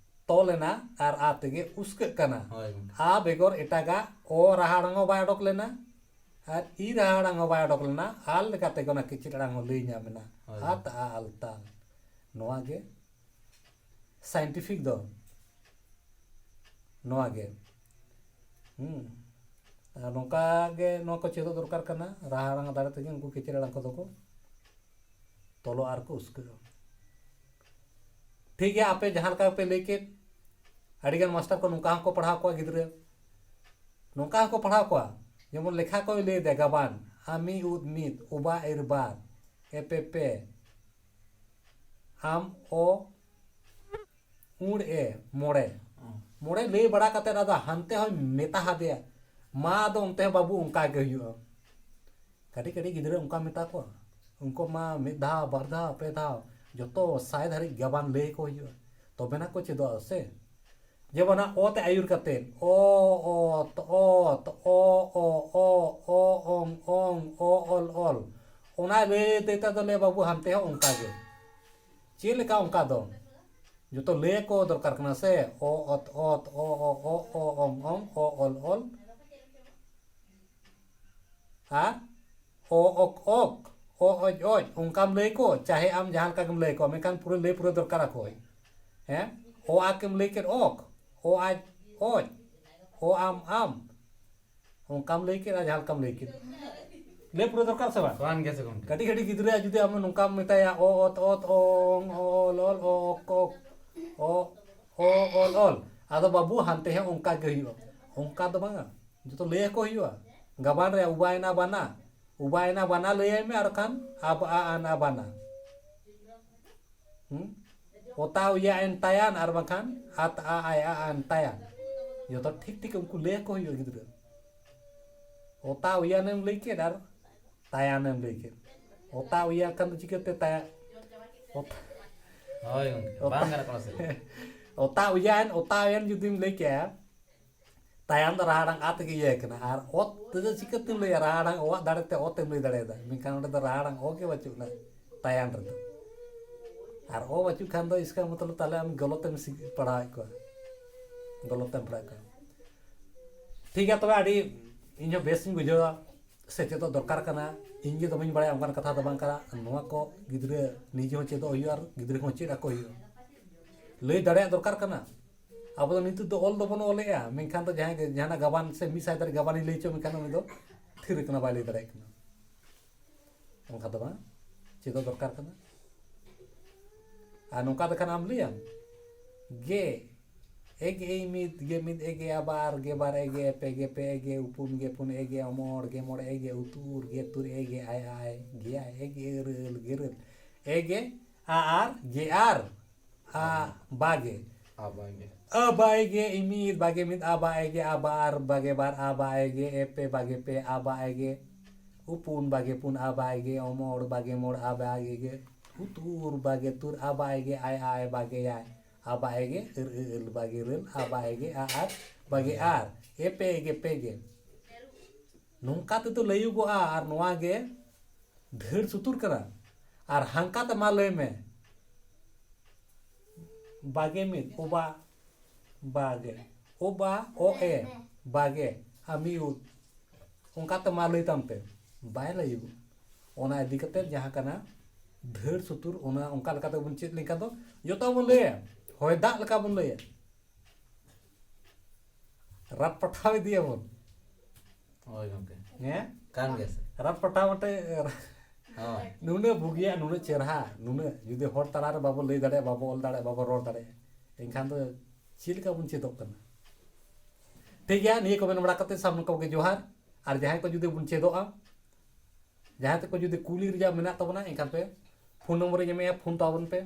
ᱛᱚᱞ ᱮᱱᱟ ᱟᱨ ᱟ ᱛᱮᱜᱮ ᱩᱥᱠᱟᱹᱜ ᱠᱟᱱᱟ᱾ ᱦᱳᱭ ᱜᱚᱝᱠᱮ᱾ ᱟ ᱵᱮᱜᱚᱨ ᱮᱴᱟᱜᱟᱜ ᱚ ᱨᱟᱦᱟ ᱟᱲᱟᱝ ᱦᱚᱸ ᱵᱟᱭ ᱚᱰᱚᱠ ᱞᱮᱱᱟ ᱟᱨ ᱤ ᱨᱟᱦᱟ ᱟᱲᱟᱝ ᱦᱚᱸ ᱵᱟᱭ ᱚᱰᱚᱠ ᱞᱮᱱᱟ᱾ ᱟᱞ ᱞᱮᱠᱟᱛᱮ ᱜᱮ ᱚᱱᱟ ᱠᱤᱪᱨᱤᱡ ᱟᱲᱟᱝ ᱦᱚᱸ ᱞᱟᱹᱭ ᱧᱟᱢ ᱮᱱᱟ᱾ ᱦᱳᱭ᱾ ᱟᱛ ᱟ ᱟᱞᱛᱟᱞ᱾ ᱱᱚᱣᱟ ᱜᱮ ᱥᱟᱭᱮᱱᱴᱤᱯᱷᱤᱠ ᱫᱚ ᱱᱚᱣᱟ ᱜᱮ᱾ ᱦᱩᱸ᱾ ᱟᱨ ᱱᱚᱝᱠᱟ ᱜᱮ ᱱᱚᱣᱟ ᱠᱚ ᱪᱮᱫᱚᱜ ᱫᱚᱨᱠᱟᱨ ᱠᱟᱱᱟ᱾ ᱨᱟᱦᱟ ᱟᱲᱟᱝ ᱫᱟᱲᱮ ᱛᱮᱜᱮ ᱩᱱᱠᱩ ᱠᱤᱪᱨᱤᱡ ᱟᱲᱟᱝ ᱠᱚᱫᱚ ᱠᱚ ᱛᱚᱞᱚᱜ ᱟᱨ ᱠᱚ ᱩᱥᱠᱟᱹᱜᱼᱟ᱾ ᱴᱷᱤᱠ ᱜᱮᱭᱟ, ᱟᱯᱮ ᱡᱟᱦᱟᱸ ᱞᱮᱠᱟ ᱯᱮ ᱞᱟᱹᱭ ᱠᱮᱫ, ᱟᱹᱰᱤᱜᱟᱱ ᱢᱟᱥᱴᱟᱨ ᱠᱚ ᱱᱚᱝᱠᱟ ᱦᱚᱸᱠᱚ ᱯᱟᱲᱦᱟᱣ ᱠᱚᱣᱟ ᱜᱤᱫᱽᱨᱟᱹ, ᱱᱚᱝᱠᱟ ᱦᱚᱸᱠᱚ ᱯᱟᱲᱦᱟᱣ ᱠᱚᱣᱟ᱾ ᱡᱮᱢᱚᱱ ᱞᱮᱠᱷᱟ ᱠᱚᱭ ᱞᱟᱹᱭ ᱮᱫᱟ, ᱜᱟᱵᱟᱱ, ᱟᱢᱤ ᱩᱫ ᱢᱤᱫ, ᱩᱵᱟ ᱤᱨ ᱵᱟᱨ, ᱮᱯᱮ ᱯᱮ, ᱟᱢ ᱚ ᱩᱲ ᱮ ᱢᱚᱬᱮ᱾ ᱢᱚᱬᱮ ᱞᱟᱹᱭ ᱵᱟᱲᱟ ᱠᱟᱛᱮᱫ ᱟᱫᱚ ᱦᱟᱱᱛᱮ ᱦᱚᱸᱭ ᱢᱮᱛᱟ ᱦᱟᱫᱮᱭᱟ, ᱢᱟ ᱟᱫᱚ ᱚᱱᱛᱮ ᱦᱚᱸ ᱵᱟᱹᱵᱩ ᱚᱱᱠᱟ ᱜᱮ ᱦᱩᱭᱩᱜᱼᱟ᱾ ᱠᱟᱹᱴᱤᱡ ᱠᱟᱹᱴᱤᱡ ᱜᱤᱫᱽᱨᱟᱹ ᱚᱱᱠᱟ ᱢᱮᱛᱟ ᱠᱚᱣᱟ, ᱩᱱᱠᱩ ᱢᱟ ᱢᱤᱫ ᱫᱷᱟᱣ, ᱵᱟᱨ ᱫᱷᱟᱣ, ᱯᱮ ᱫᱷᱟᱣ, ᱡᱚᱛᱚ ᱥᱟᱭ ᱫᱷᱟᱹᱨᱤᱡ ᱜᱟᱵᱟᱱ ᱞᱟᱹᱭ ᱟᱠᱚ ᱦᱩᱭᱩᱜᱼᱟ, ᱛᱚᱵᱮᱱᱟ ᱠᱚ ᱪᱮᱫᱚᱜᱼᱟ ᱥᱮ᱾ ᱡᱮᱢᱚᱱ ᱦᱟᱸᱜ ᱚ ᱛᱮ ᱟᱹᱭᱩᱨ ᱠᱟᱛᱮᱫ, ᱚ, ᱚᱛ, ᱚᱛ, ᱚ, ᱚ, ᱚ, ᱚ, ᱚᱝ, ᱚᱝ, ᱚ, ᱚᱞ, ᱚᱞ᱾ ᱚᱱᱟ ᱞᱟᱹᱭ ᱛᱮ ᱫᱚ ᱞᱟᱹᱭ ᱵᱟᱹᱵᱩ ᱦᱟᱱᱛᱮ ᱦᱚᱸ ᱚᱱᱠᱟ ᱜᱮ᱾ ᱪᱮᱫ ᱞᱮᱠᱟ ᱚᱱᱠᱟ ᱫᱚ? ᱡᱚᱛᱚ ᱞᱟᱹᱭ ᱟᱠᱚ ᱫᱚᱨᱠᱟᱨ ᱠᱟᱱᱟ ᱥᱮ᱾ ᱚ, ᱚᱛ, ᱚᱛ, ᱚ, ᱚ, ᱚ, ᱚ, ᱚᱝ, ᱚᱝ, ᱚ, ᱚᱞ, ᱚᱞ᱾ ᱟᱨ ᱚ, ᱚᱠ, ᱚᱠ, ᱚ, ᱚᱡ, ᱚᱡ, ᱚᱱᱠᱟᱢ ᱞᱟᱹᱭ ᱠᱚ, ᱪᱟᱦᱮ ᱟᱢ ᱡᱟᱦᱟᱸ ᱞᱮᱠᱟ ᱜᱮᱢ ᱞᱟᱹᱭ ᱠᱚ, ᱢᱮᱱᱠᱷᱟᱱ ᱯᱩᱨᱟᱹ ᱞᱟᱹᱭ ᱯᱩᱨᱟᱹ ᱫᱚᱨᱠᱟᱨ ᱟᱠᱚ᱾ ᱦᱮᱸ? ᱚ, ᱟᱠ ᱮᱢ ᱞᱟᱹᱭ ᱠᱮᱫ, ᱚᱠ, ᱚ, ᱟᱡ, ᱚᱡ, ᱚ, ᱟᱢ, ᱟᱢ, ᱚᱱᱠᱟᱢ ᱞᱟᱹᱭ ᱠᱮᱫ ᱟᱨ ᱡᱟᱦᱟᱸ ᱞᱮᱠᱟᱢ ᱞᱟᱹᱭ ᱠᱮᱫ, ᱞᱟᱹᱭ ᱯᱩᱨᱟᱹ ᱫᱚᱨᱠᱟᱨ ᱥᱮ ᱵᱟᱝ? ᱥᱚᱢᱟᱱ ᱜᱮᱭᱟ ᱥᱮ ᱜᱚᱝᱠᱮ? ᱠᱟᱹᱴᱤᱡ ᱠᱟᱹᱴᱤᱡ ᱜᱤᱫᱽᱨᱟᱹ ᱡᱩᱫᱤ ᱟᱢ ᱱᱚᱝᱠᱟᱢ ᱢᱮᱛᱟᱭᱟ, ᱚ, ᱚᱛ, ᱚᱛ, ᱚ, ᱚᱝ, ᱚ, ᱚᱞ, ᱚᱞ, ᱚ, ᱚᱠ, ᱚᱠ, ᱚ, ᱚ, ᱚᱞ, ᱚᱞ, ᱟᱫᱚ ᱵᱟᱹᱵᱩ ᱦᱟᱱᱛᱮ ᱦᱚᱸ ᱚᱱᱠᱟ ᱜᱮ ᱦᱩᱭᱩᱜᱼᱟ᱾ ᱚᱱᱠᱟ ᱫᱚ ᱵᱟᱝᱟ, ᱡᱚᱛᱚ ᱞᱟᱹᱭ ᱟᱠᱚ ᱦᱩᱭᱩᱜᱼᱟ᱾ ᱜᱟᱵᱟᱱ ᱨᱮ ᱩᱵᱟᱭᱱᱟ ᱵᱟᱱᱟ, ᱩᱵᱟᱭᱱᱟ ᱵᱟᱱᱟ ᱞᱟᱹᱭᱟᱭ ᱢᱮ, ᱟᱨ ᱠᱷᱟᱱ ᱟᱵ ᱟ ᱟᱱᱟ ᱵᱟᱱᱟ᱾ ᱦᱩᱸ? ᱚᱛᱟ ᱩᱭᱟ ᱮᱱ ᱛᱟᱭᱟᱱ, ᱟᱨ ᱵᱟᱝᱠᱷᱟᱱ ᱟᱛ ᱟ ᱟᱭ ᱟ ᱟᱱ ᱛᱟᱭᱟᱱ᱾ ᱡᱚᱛᱚ ᱴᱷᱤᱠ ᱴᱷᱤᱠ ᱩᱱᱠᱩ ᱞᱟᱹᱭ ᱟᱠᱚ ᱦᱩᱭᱩᱜᱼᱟ ᱜᱤᱫᱽᱨᱟᱹ᱾ ᱚᱛᱟ ᱩᱭᱟᱱᱮᱢ ᱞᱟᱹᱭ ᱠᱮᱫ ᱟᱨ ᱛᱟᱭᱟᱱᱮᱢ ᱞᱟᱹᱭ ᱠᱮᱫ᱾ ᱚᱛᱟ ᱩᱭᱟ ᱠᱷᱟᱱ ᱫᱚ ᱪᱤᱠᱟᱹᱛᱮ ᱛᱟᱭᱟ? ᱚᱛᱟ, ᱦᱳᱭ ᱜᱚᱝᱠᱮ, ᱚᱛᱟ, ᱵᱟᱝ ᱜᱟᱱᱚᱜ ᱠᱟᱱᱟ ᱥᱮ᱾ ᱚᱛᱟ ᱩᱭᱟᱱ, ᱚᱛᱟ ᱩᱭᱟᱱ ᱡᱩᱫᱤᱢ ᱞᱟᱹᱭ ᱠᱮᱭᱟ, ᱛᱟᱭᱟᱱ ᱫᱚ ᱨᱟᱦᱟ ᱟᱲᱟᱝ ᱟ ᱛᱮᱜᱮ ᱤᱭᱟᱹ ᱠᱟᱱᱟ᱾ ᱟᱨ ᱚᱛ ᱛᱮᱫᱚ ᱪᱤᱠᱟᱹᱛᱮᱢ ᱞᱟᱹᱭᱟ? ᱨᱟᱦᱟ ᱟᱲᱟᱝ ᱚᱣᱟᱜ ᱫᱟᱲᱮ ᱛᱮ ᱚᱛ ᱮᱢ ᱞᱟᱹᱭ ᱫᱟᱲᱮᱭᱟᱫᱟ, ᱢᱮᱱᱠᱷᱟᱱ ᱚᱸᱰᱮ ᱫᱚ ᱨᱟᱦᱟ ᱟᱲᱟᱝ ᱚ ᱜᱮ ᱵᱟᱹᱪᱩᱜ ᱟᱱᱟ ᱛᱟᱭᱟᱱ ᱨᱮᱫᱚ᱾ ᱟᱨ ᱚ ᱵᱟᱹᱪᱩᱜ ᱠᱷᱟᱱ ᱫᱚ ᱤᱥᱠᱟ ᱢᱚᱛᱞᱚᱵ ᱛᱟᱦᱞᱮ ᱟᱢ ᱜᱚᱞᱚᱛ ᱮᱢ ᱥᱤ- ᱯᱟᱲᱦᱟᱣᱮᱫ ᱠᱚᱣᱟ, ᱜᱚᱞᱚᱛ ᱮᱢ ᱯᱟᱲᱦᱟᱣᱮᱫ ᱠᱚᱣᱟ᱾ ᱴᱷᱤᱠ ᱜᱮᱭᱟ, ᱛᱚᱵᱮ ᱟᱹᱰᱤ ᱤᱧᱦᱚᱸ ᱵᱮᱥ ᱤᱧ ᱵᱩᱡᱷᱟᱹᱣᱟ, ᱥᱮᱪᱮᱫᱚᱜ ᱫᱚᱨᱠᱟᱨ ᱠᱟᱱᱟ᱾ ᱤᱧ ᱜᱮ ᱫᱚᱢᱮᱧ ᱵᱟᱲᱟᱭᱟ ᱚᱱᱠᱟᱱ ᱠᱟᱛᱷᱟ ᱫᱚ ᱵᱟᱝ ᱠᱟᱱᱟ᱾ ᱱᱚᱣᱟ ᱠᱚ ᱜᱤᱫᱽᱨᱟᱹ ᱱᱤᱡᱮ ᱦᱚᱸ ᱪᱮᱫᱚᱜ ᱦᱩᱭᱩᱜᱼᱟ ᱟᱨ ᱜᱤᱫᱽᱨᱟᱹ ᱦᱚᱸ ᱪᱮᱫ ᱟᱠᱚ ᱦᱩᱭᱩᱜᱼᱟ, ᱞᱟᱹᱭ ᱫᱟᱲᱮᱭᱟᱜ ᱫᱚᱨᱠᱟᱨ ᱠᱟᱱᱟ᱾ ᱟᱵᱚ ᱫᱚ ᱱᱤᱛᱚᱜ ᱫᱚ ᱚᱞ ᱫᱚᱵᱚᱱ ᱚᱞᱮᱜᱼᱟ, ᱢᱮᱱᱠᱷᱟᱱ ᱫᱚ ᱡᱟᱦᱟᱸᱭ ᱜᱮ ᱡᱟᱦᱟᱱᱟᱜ ᱜᱟᱵᱟᱱ ᱥᱮ ᱢᱤᱫ ᱥᱟᱭ ᱛᱟᱹᱨᱤ ᱜᱟᱵᱟᱱᱤᱧ ᱞᱟᱹᱭ ᱦᱚᱪᱚ ᱢᱮᱠᱷᱟᱱ ᱩᱱᱤ ᱫᱚ ᱛᱷᱤᱨ ᱠᱟᱱᱟ, ᱵᱟᱭ ᱞᱟᱹᱭ ᱫᱟᱲᱮᱭᱟᱜ ᱠᱟᱱᱟ᱾ ᱚᱱᱠᱟ ᱫᱚ ᱵᱟᱝ, ᱪᱮᱫᱚᱜ ᱫᱚᱨᱠᱟᱨ ᱠᱟᱱᱟ᱾ ᱟᱨ ᱱᱚᱝᱠᱟ ᱫᱚ ᱠᱷᱟᱱ ᱟᱢ ᱞᱟᱹᱭᱟᱢ, ᱜᱮ ᱮᱜᱮ ᱢᱤᱫ, ᱜᱮ ᱢᱤᱫ ᱮᱜᱮ ᱟᱵᱟᱨ, ᱜᱮ ᱵᱟᱨ ᱮᱜᱮ ᱯᱮ, ᱜᱮ ᱯᱮ ᱮᱜᱮ ᱩᱯᱩᱱ, ᱜᱮ ᱯᱩᱱ ᱮᱜᱮ ᱚᱢᱚᱲ, ᱜᱮ ᱢᱚᱬᱮ ᱮᱜᱮ ᱩᱛᱩᱨ, ᱜᱮ ᱛᱩᱨ ᱮᱜᱮ ᱟᱭ ᱟᱭ, ᱜᱮ ᱟᱭ ᱮᱜᱮ ᱟᱹᱨᱟᱹᱞ, ᱜᱮᱨᱟᱹᱞ ᱮᱜᱮ ᱟ ᱟᱨ ᱜᱮ ᱟᱨ ᱟ ᱵᱟᱜᱮ᱾ ᱟᱵᱟᱭ ᱜᱮ᱾ ᱟᱵᱟᱭ ᱜᱮ ᱤᱢᱤᱫ ᱵᱟᱜᱮ ᱢᱤᱫ ᱟᱵᱟᱭ ᱜᱮ ᱟᱵᱟᱨ ᱵᱟᱜᱮ ᱵᱟᱨ ᱟᱵᱟᱭ ᱜᱮ ᱮᱯᱮ ᱵᱟᱜᱮ ᱯᱮ ᱟᱵᱟᱭ ᱜᱮ ᱩᱯᱩᱱ ᱵᱟᱜᱮ ᱯᱩᱱ ᱟᱵᱟᱭ ᱜᱮ ᱚᱢᱚᱲ ᱵᱟᱜᱮ ᱢᱚᱲ ᱟᱵᱟᱭ ᱜᱮ ᱩᱛᱩᱨ ᱵᱟᱜᱮ ᱛᱩᱨ ᱟᱵᱟᱭ ᱜᱮ ᱟᱭ ᱟᱭ ᱵᱟᱜᱮ ᱟᱭ ᱟᱵᱟᱭ ᱜᱮ ᱟᱹᱨ ᱟᱹ ᱟᱹᱞ ᱵᱟᱜᱮ ᱨᱟᱹᱞ ᱟᱵᱟᱭ ᱜᱮ ᱟ ᱟᱨ ᱵᱟᱜᱮ ᱟᱨ ᱮᱯᱮ ᱜᱮ ᱯᱮ ᱜᱮ᱾ ᱱᱚᱝᱠᱟ ᱛᱮᱫᱚ ᱞᱟᱹᱭᱩᱜᱚᱜᱼᱟ᱾ ᱟᱨ ᱱᱚᱣᱟ ᱜᱮ ᱫᱷᱟᱹᱲ ᱥᱩᱛᱩᱨ ᱠᱟᱱᱟ᱾ ᱟᱨ ᱦᱟᱝᱠᱟ ᱛᱮ ᱢᱟ ᱞᱟᱹᱭ ᱢᱮ, ᱵᱟᱜᱮ ᱢᱤᱫ ᱚᱵᱟ ᱵᱟᱜᱮ ᱚᱵᱟ ᱚ ᱮ ᱵᱟᱜᱮ ᱟᱢᱤᱭᱩᱫ, ᱚᱱᱠᱟ ᱛᱮ ᱢᱟ ᱞᱟᱹᱭ ᱛᱟᱢ ᱯᱮ, ᱵᱟᱭ ᱞᱟᱹᱭᱩᱜ᱾ ᱚᱱᱟ ᱤᱫᱤ ᱠᱟᱛᱮ ᱡᱟᱦᱟᱸ ᱠᱟᱱᱟ ᱫᱷᱟᱹᱲ ᱥᱩᱛᱩᱨ, ᱚᱱᱟ ᱚᱱᱠᱟ ᱞᱮᱠᱟᱛᱮ ᱵᱚᱱ ᱪᱮᱫ ᱞᱮᱱᱠᱷᱟᱱ ᱫᱚ ᱡᱚᱛᱚ ᱵᱚᱱ ᱞᱟᱹᱭᱟ, ᱦᱚᱭ ᱫᱟᱜ ᱞᱮᱠᱟ ᱵᱚᱱ ᱞᱟᱹᱭᱟ᱾ ᱨᱟᱯ ᱯᱟᱴᱷᱟᱣ ᱤᱫᱤᱭᱟᱵᱚᱱ᱾ ᱦᱳᱭ ᱜᱚᱢᱠᱮ᱾ ᱦᱮᱸ? ᱠᱟᱱ ᱜᱮᱭᱟ ᱥᱮ᱾ ᱨᱟᱯ ᱯᱟᱴᱷᱟᱣ ᱢᱤᱫᱴᱮᱡ ᱦᱳᱭ᱾ ᱱᱩᱱᱟᱹᱜ ᱵᱩᱜᱤᱭᱟ, ᱱᱩᱱᱟᱹᱜ ᱪᱮᱨᱦᱟ, ᱱᱩᱱᱟᱹᱜ ᱡᱩᱫᱤ ᱦᱚᱲ ᱛᱟᱞᱟᱨᱮ ᱵᱟᱵᱚ ᱞᱟᱹᱭ ᱫᱟᱲᱮᱭᱟᱜᱼᱟ, ᱵᱟᱵᱚ ᱚᱞ ᱫᱟᱲᱮᱭᱟᱜᱼᱟ, ᱵᱟᱵᱚ ᱨᱚᱲ ᱫᱟᱲᱮᱭᱟᱜᱼᱟ, ᱮᱱᱠᱷᱟᱱ ᱫᱚ ᱪᱮᱫ ᱞᱮᱠᱟ ᱵᱚᱱ ᱪᱮᱫᱚᱜ ᱠᱟᱱᱟ? ᱴᱷᱤᱠ ᱜᱮᱭᱟ, ᱱᱤᱭᱟᱹ ᱠᱚ ᱢᱮᱱ ᱵᱟᱲᱟ ᱠᱟᱛᱮ ᱥᱟᱱᱟᱢ ᱠᱚᱜᱮ ᱡᱚᱦᱟᱨ᱾ ᱟᱨ ᱡᱟᱦᱟᱸᱭ ᱠᱚ ᱡᱩᱫᱤ ᱵᱚᱱ ᱪᱮᱫᱚᱜᱼᱟ, ᱡᱟᱦᱟᱸᱭ ᱛᱟᱠᱚ ᱡᱩᱫᱤ ᱠᱩᱞᱤ ᱨᱮᱭᱟᱜ ᱢᱮᱱᱟᱜ ᱛᱟᱵᱚᱱᱟ, ᱮᱱᱠᱷᱟᱱ ᱯᱮ ᱯᱷᱳᱱ ᱱᱚᱢᱵᱚᱨ ᱤᱧ ᱮᱢᱮᱭᱟ, ᱯᱷᱳᱱ ᱛᱟᱵᱚᱱ ᱯᱮ᱾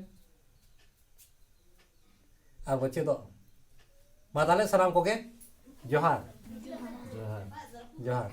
ᱟᱨ ᱵᱚ ᱪᱮᱫᱚᱜ ᱢᱟ᱾ ᱛᱟᱦᱞᱮ ᱥᱟᱱᱟᱢ ᱠᱚᱜᱮ ᱡᱚᱦᱟᱨ᱾ ᱡᱚᱦᱟᱨ᱾ ᱡᱚᱦᱟᱨ᱾